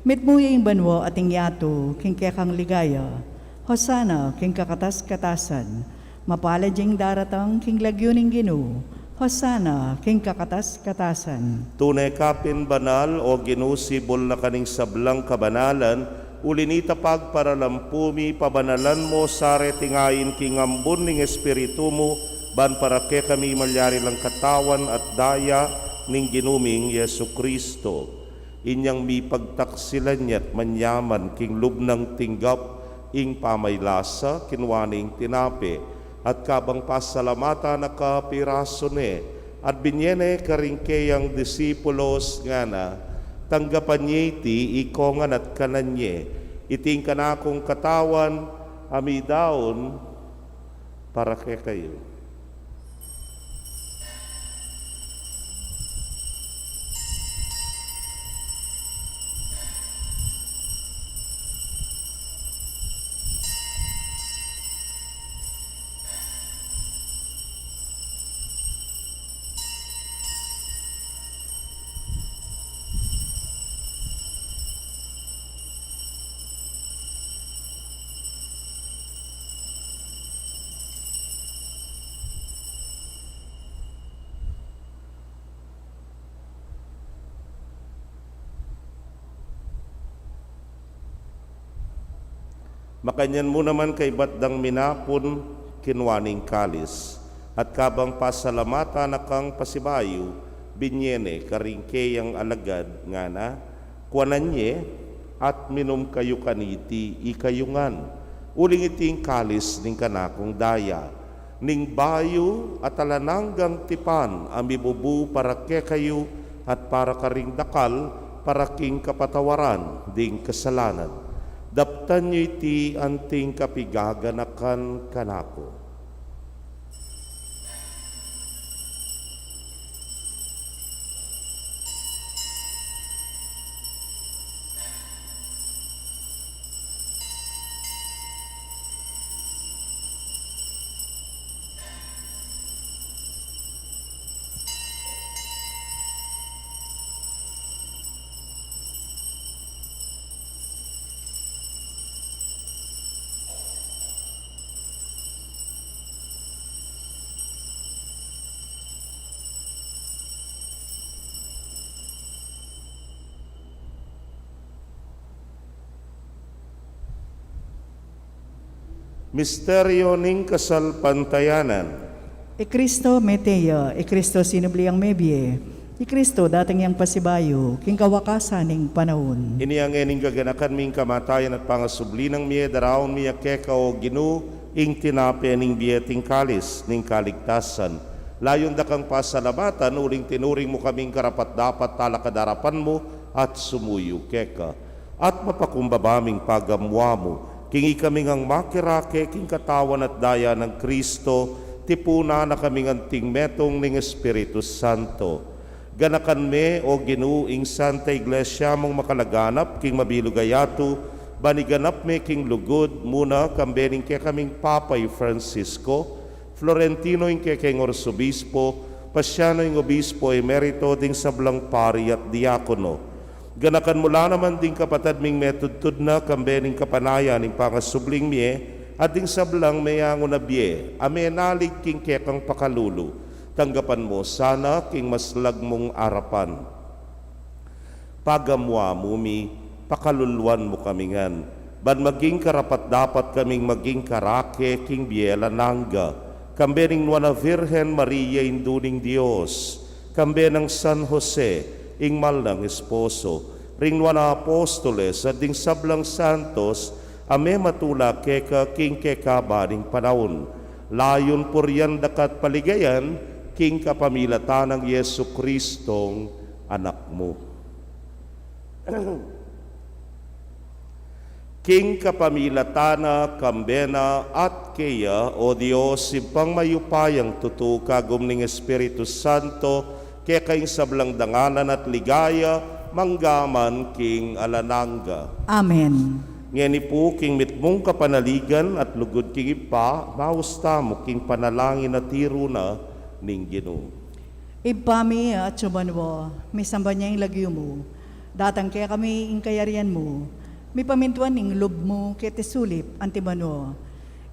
Mitmu ya ing banua at ing yatu king kekang ligaya. Hosana king kakatas-katasan. Mapalad ya ing daratang king lagyu ning Ginu. Hosana king kakatas-katasan. Tune ka pin banal, o Ginu, sibul na ka ning sablang kabanalan, uli nita pagparalampu mi, pabanalan mu sa reting ain king ambun ning Espiritu mu, ban para kekami malyari lang katawan at daya ning Ginu ming Jesucristo. Inyang mipagtaksilan ya't manyaman king lub nang tinggap ing pamaylasa, kinua ne ing tinape, at kabang pasalamatan na ka pirasu ne, at binye ne karing keyang disipulos ngana, tanggapan ye iti ikongan at kanan ye, iti ing kanakung katawan a midaun para kekayu. Makanyan mu naman kaybat dang minapun, kinua ne ing kalis, at kabang pasalamatan na kang pasibayu, binye ne karing keyang alagad, ngana, kuanan ye, at minum kayu kaniti ikayu ngan. Uling iti ing kalis ning kanakung daya, ning bayu at alang anggang tipan a mibubu para kekayu at para karing dakal, para king kapatawaran ding kasalanan. Daptan yu iti anting kapigaganakan kanaku. Misteryo ning kasalpantayanan. I Kristo mete ya, i Kristo sinubli yang mebie, i Kristo datang yang pasibayu, king kawakasan ning panaun. Inya ngening gaganakan mi ing kamatayan at pangasubli nang mie, daraun mi keka, o Ginu, ing tinape ning bie at ing kalis ning kaligtasan. Layun da kang pasalamatan, uling tinuring mu kaming karapat-dapat talakad king arapan mu at sumuyu keka. At mapakumbaba ming pagamuan mu king ikami ngang makirake king katawan at daya nang Kristo, tipunan na kaming anting metung ning Espiritu Santo. Ganakan me, o Ginu, ing Santa Iglesia mung makalaganap king mabilug a yatu, ban iganap me king lugud mu na, kambe ning kekaming Papa i Francisco, Florentino ing kekeng Arsobispo, Pasiano ing Obispo Emerito, ding sablang pari at diakono. Ganakan mu la naman ding kapatad ming metudtud na, kambe ning kapanayan ning pangasubling mie, at ding sablang meyangu na bie a menalig king kekang pakalulu. Tanggapan mu sana king maslag mung arapan. Pagamuan mu mi, pakaluluan mu kami ngan, ban maging karapat-dapat kaming maging karake king bie alang angga, kambe ning Nuan a Virgen Maria, Indu ning Dios, kambe nang San Jose, ing mal nang esposo, ring nuan a apostoles, at ding sablang santos a mematula keka king kekaban ning panaun. Layun purian da ka at paligayan king kapamilatan nang Jesu Kristong Anak mu. King kapamilatan na, kambe na, at keya, o Dios, Ibpang mayupayang tutu, kagum ning Espiritu Santo, keka ing sablang dangalan at ligaya, mangga man king alang angga. Amen. Ngeni pu, king mitmung kapanaligan at lugud king Ibpa, maus tamu king panalangin a tiru na ning Ginu. Ibpa mi, atsu ka banua, misamban ya ing lagyu mu. Datang kekami ing kayarian mu. Mipamintuan ing lub mu keti sulip anti banua.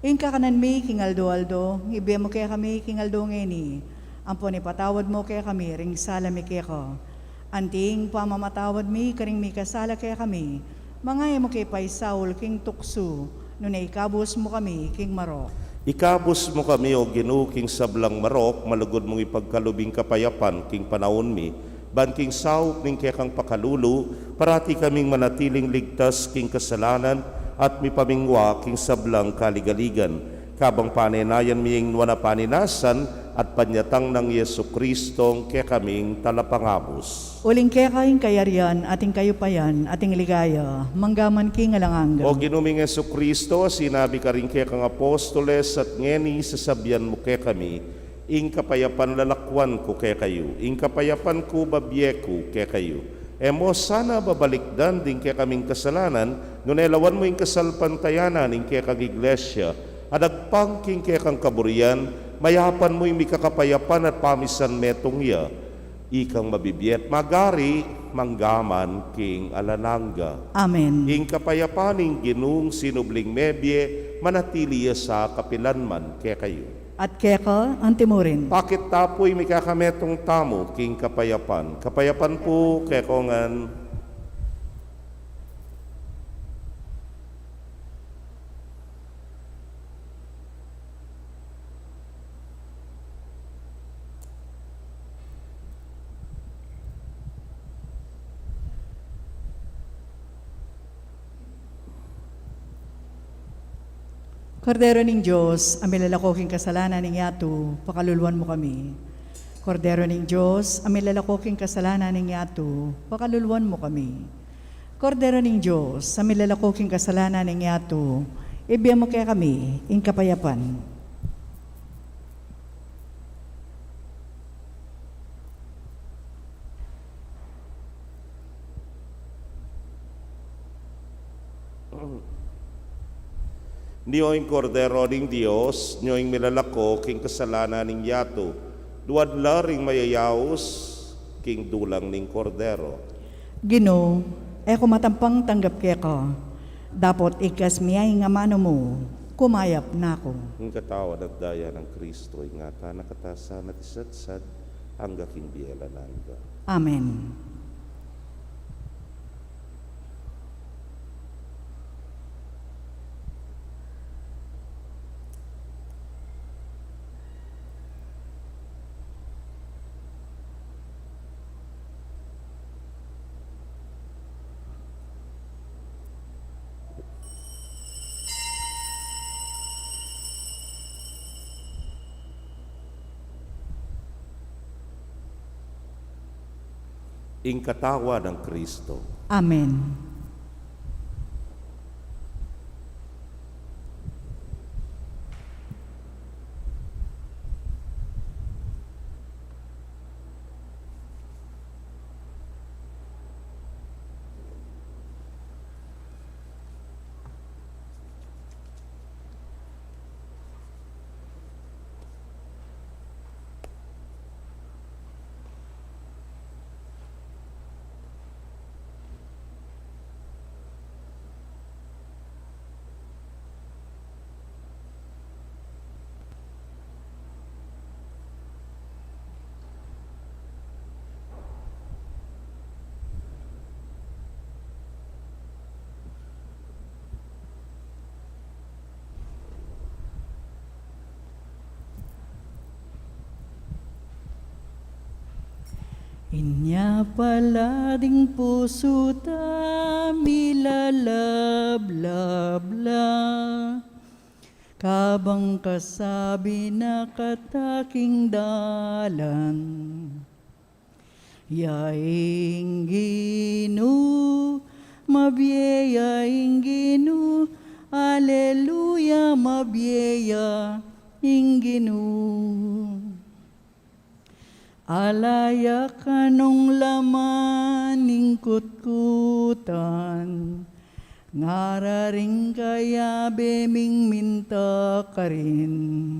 Ing kakanan mi king aldo-aldo, ibie mu kekami king aldo ngeni. Ampon ipatawad mu kekami ring sala mi keka, anti ing pamamatawad mi karing mikasala kekami. Manga e mu ke paisaul king tuksu, nune ikabus mu kami king marok. Ikabus mu kami, o Ginu, king sablang marok, malugud mung ipagkalub ing kapayapan king panaun mi, ban king saup ning kekang pakalulu, parati kaming manatiling ligtas king kasalanan at mipamingwa king sablang kaligaligan. Kabang panenayan mi ing nuan a paninasan at panyatang nang Jesu Kristong kekaming Talapangabus. Uling keka ing kayarian, at ing kayupayan, at ing ligaya, mangga man king alang angga. O Ginu ming Jesu Kristo, sinabi karing kekang apostoles, at ngeni sasabian mu kekami, ing kapayapan lalakwan ku kekayu, ing kapayapan ku babie ku kekayu. E mu sana babalikdan ding kekaming kasalanan, nune lawan mu ing kasalpantayanan ning kekang Iglesia, a dagpang king kekang kaburian, mayapan mu ing mikakapayapan at pamisanmetung ya. Ikang mabibie at magari, mangga man king alang angga. Amen. Ing kapayapan ning Ginung sinubling mebie, manatili ya sa kapilan man kekayu. At keka anti murin. Pakit ta pu ing mikakametung tamu king kapayapan. Kapayapan pu kekayu ngan. Kordero ning Dios, a milalako king kasalanan ning yatu, pakaluluan mu kami. Kordero ning Dios, a milalako king kasalanan ning yatu, pakaluluan mu kami. Kordero ning Dios, a milalako king kasalanan ning yatu, ibie mu kekami ing kapayapan. Nyo ing Kordero ning Dios, nyo ing milalako king kasalanan ning yatu. Luad la ring mayayaus king dulang ning Kordero. Ginu, e ku matampang tanggap keka, dapot igkas mu ya ing amanu mu, kumayap na ku. Ing katawan at daya nang Kristo, ingatan na katasan at isatsat angga king bie alang angga. Amen. Ing katawan nang Kristo. Amen. Inya pala ding pusu ta milalablab la, kabang kasabi na kata king dalan. Ya ing Ginu, mabie ya ing Ginu, aleluya, mabie ya ing Ginu. Ala ya kanung laman ning kutkutan, ngara ring kayabe ming minta karin.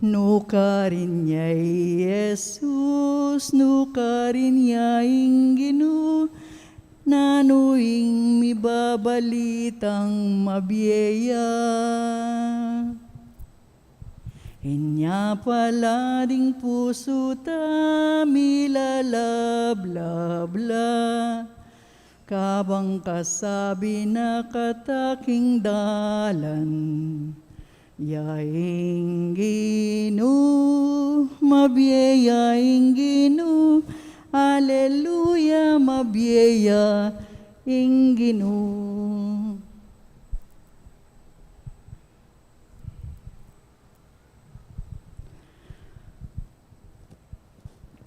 Nukarin ya i Jesus, nukarin ya ing Ginu, nanu ing mibabalitang mabie ya. Inya pala ding pusu ta milalablab la, kabang kasabi na kata king dalan. Ya ing Ginu, mabie ya ing Ginu, aleluya, mabie ya ing Ginu.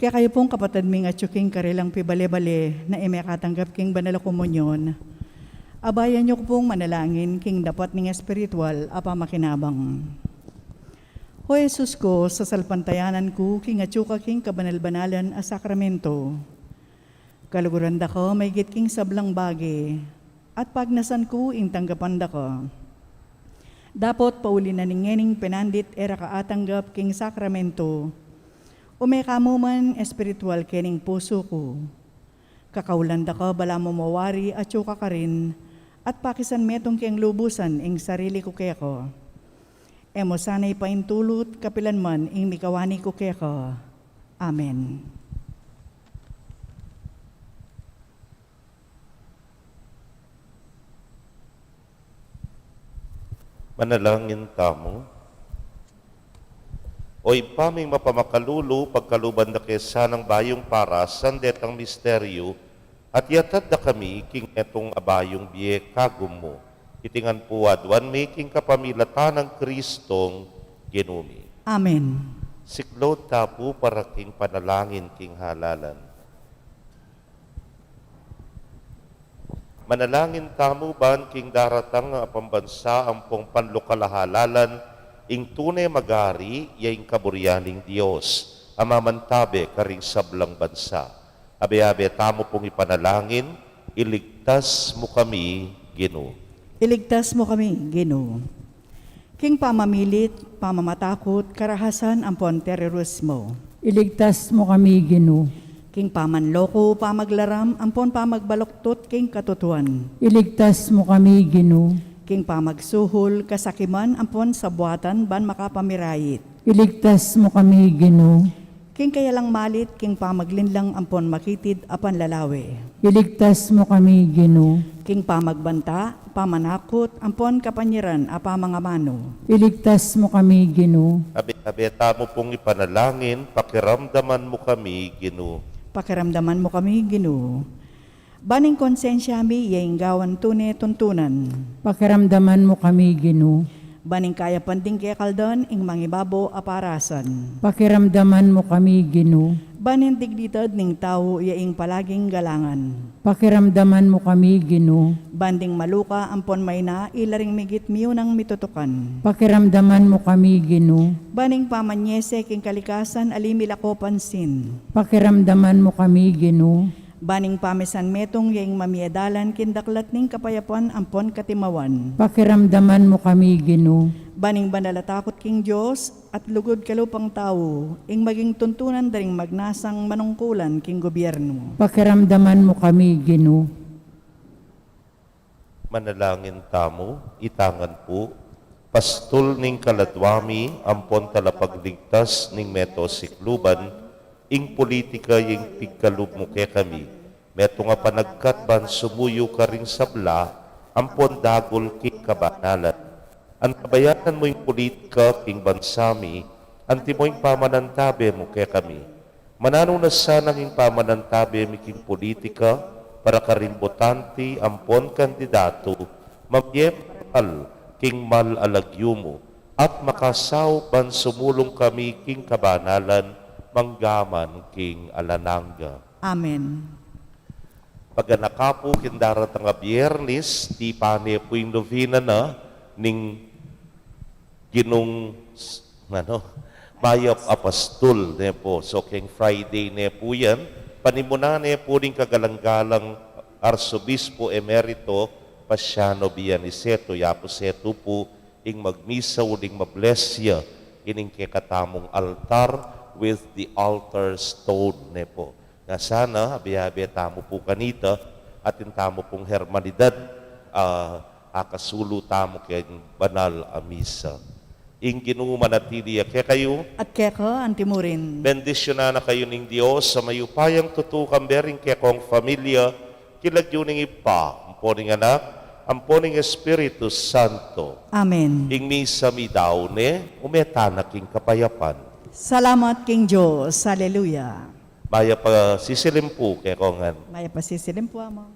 Kekayu pung kapatad ming atyu king karelang pibale-bale na e mekatanggap king banal a komunyon, abayan yu ku pung manalangin king dapat ning espiritual a pamakinabang. O Jesus ku, sasalpantayanan ku king atyu ka king kabanal-banalan a sakramento. Kaluguran da ka maigit king sablang bage, at pagnasan ku ing tanggapan da ka. Dapot pauli na ning ngening penandit e ra ka atanggap king sakramento, ume ka mu man espiritual kening pusu ku. Kakaulan da ka balamu mawari atyu ka karin, at pakisan metung keng lubusan ing sarili ku keka. E mu sana ipaintulut kapilan man ing mikawani ku keka. Amen. Manalangin tamu. O Ibpa ming mapamakalulu, pagkaluban da ke sanang bayung parasan detang misteryu, at iatad da kami king metung a bayung bie kagum mu. Iti ngan pu aduan mi king kapamilatan nang Kristong Ginu mi. Amen. Siklaud ta pu para king panalangin king halalan. Manalangin tamu ban king daratang a pambansa ampong panlokal a halalan, ing tune magari ya ing kaburian ning Dios a mamantabe karing sablang bansa. Abe-abe tamu pung ipanalangin, iligtas mu kami, Ginu. Iligtas mu kami, Ginu. King pamamilit, pamamatakut, karahasan, ampon terorismo. Iligtas mu kami, Ginu. King pamanloko, pamaglaram, ampon pamagbaluktot king katutuan. Iligtas mu kami, Ginu. King pamagsuhul, kasakiman, ampon sabuatan ban makapamirayit. Iligtas mu kami, Ginu. King kayalang malit, king pamaglinlang ampon makitid a panlalawe. Iligtas mu kami, Ginu. King pamagbanta, pamanakut, ampon kapanyaran a pamangamanu. Iligtas mu kami, Ginu. Abe-abe tamu pung ipanalangin, pakiramdaman mu kami, Ginu. Pakiramdaman mu kami, Ginu. Ban ing konsensya mi ya ing gawan tune tuntunan. Pakiramdaman mu kami, Ginu. Ban ing kayapan ding kekaldan ing mangibabo a parasan. Pakiramdaman mu kami, Ginu. Ban ing dignidad ning tau ya ing palaging galangan. Pakiramdaman mu kami, Ginu. Ban ding maluka ampon maina ila ring migit miyunang mitutukan. Pakiramdaman mu kami, Ginu. Ban ing pamanyese king kalikasan ali milako pansin. Pakiramdaman mu kami, Ginu. Ban ing pamisan metung ya ing mamie dalan king daklat ning kapayapan ampon katimawan. Pakiramdaman mu kami, Ginu. Ban ing banal a takot king Dios at lugud kalupang tau ing maging tuntunan da ring magnasang manungkulan king gobyernu. Pakiramdaman mu kami, Ginu. Manalangin tamu. Ita ngan pu, pastul ning kaladwa mi ampon talapagligtas ning meto sikluban, ing politika ya ing pigkalub mu kekami, metung a panagkat ban sumuyu karing sabla ampon dagul king kabanalan. Antabayanan mu ing politika king bansa mi, antimo ing pamanantabe mu kekami. Mananu na sanang ing pamanantabe mi king politika para karing botante ampon kandidatu, mamie parangal king mal a lagyu mu, at makasaup ban sumulung kami king kabanalan manggaman king alang angga. Amen. Paganaka pu king daratang a Biernis, tipan ne pu ing novena na ning Ginung, ano, Mayap a Pastul, ne pu. So, keng Friday ne pu yan, panimunan ne pu ning kagalang-galang Arsobispo Emerito Pasiano B. Aniceto. Ya pu setu pu ing magmisa uling ma-bless ya ining kekatamung altar with the altar stone, ne pu. Nga sana, abe-abe tamu pu kanita, atin tamu pung hermanidad, ah, akasulu tamu keng banal a misa. Ing Ginu manatili ya kekayu. At keka antimurin. Bendisyunan na kayu ning Dios a mayupayang tutu, kambe ring kekong familia, king lagyu ning Ibpa, ampo ning Anak, ampo ning Espiritu Santo. Amen. Ing misa meyari ne, ume tana king kapayapan. Salamat king Dios. Haleluya. Mayap a sisilim pu kekongan. Mayap a sisilim pu, Among.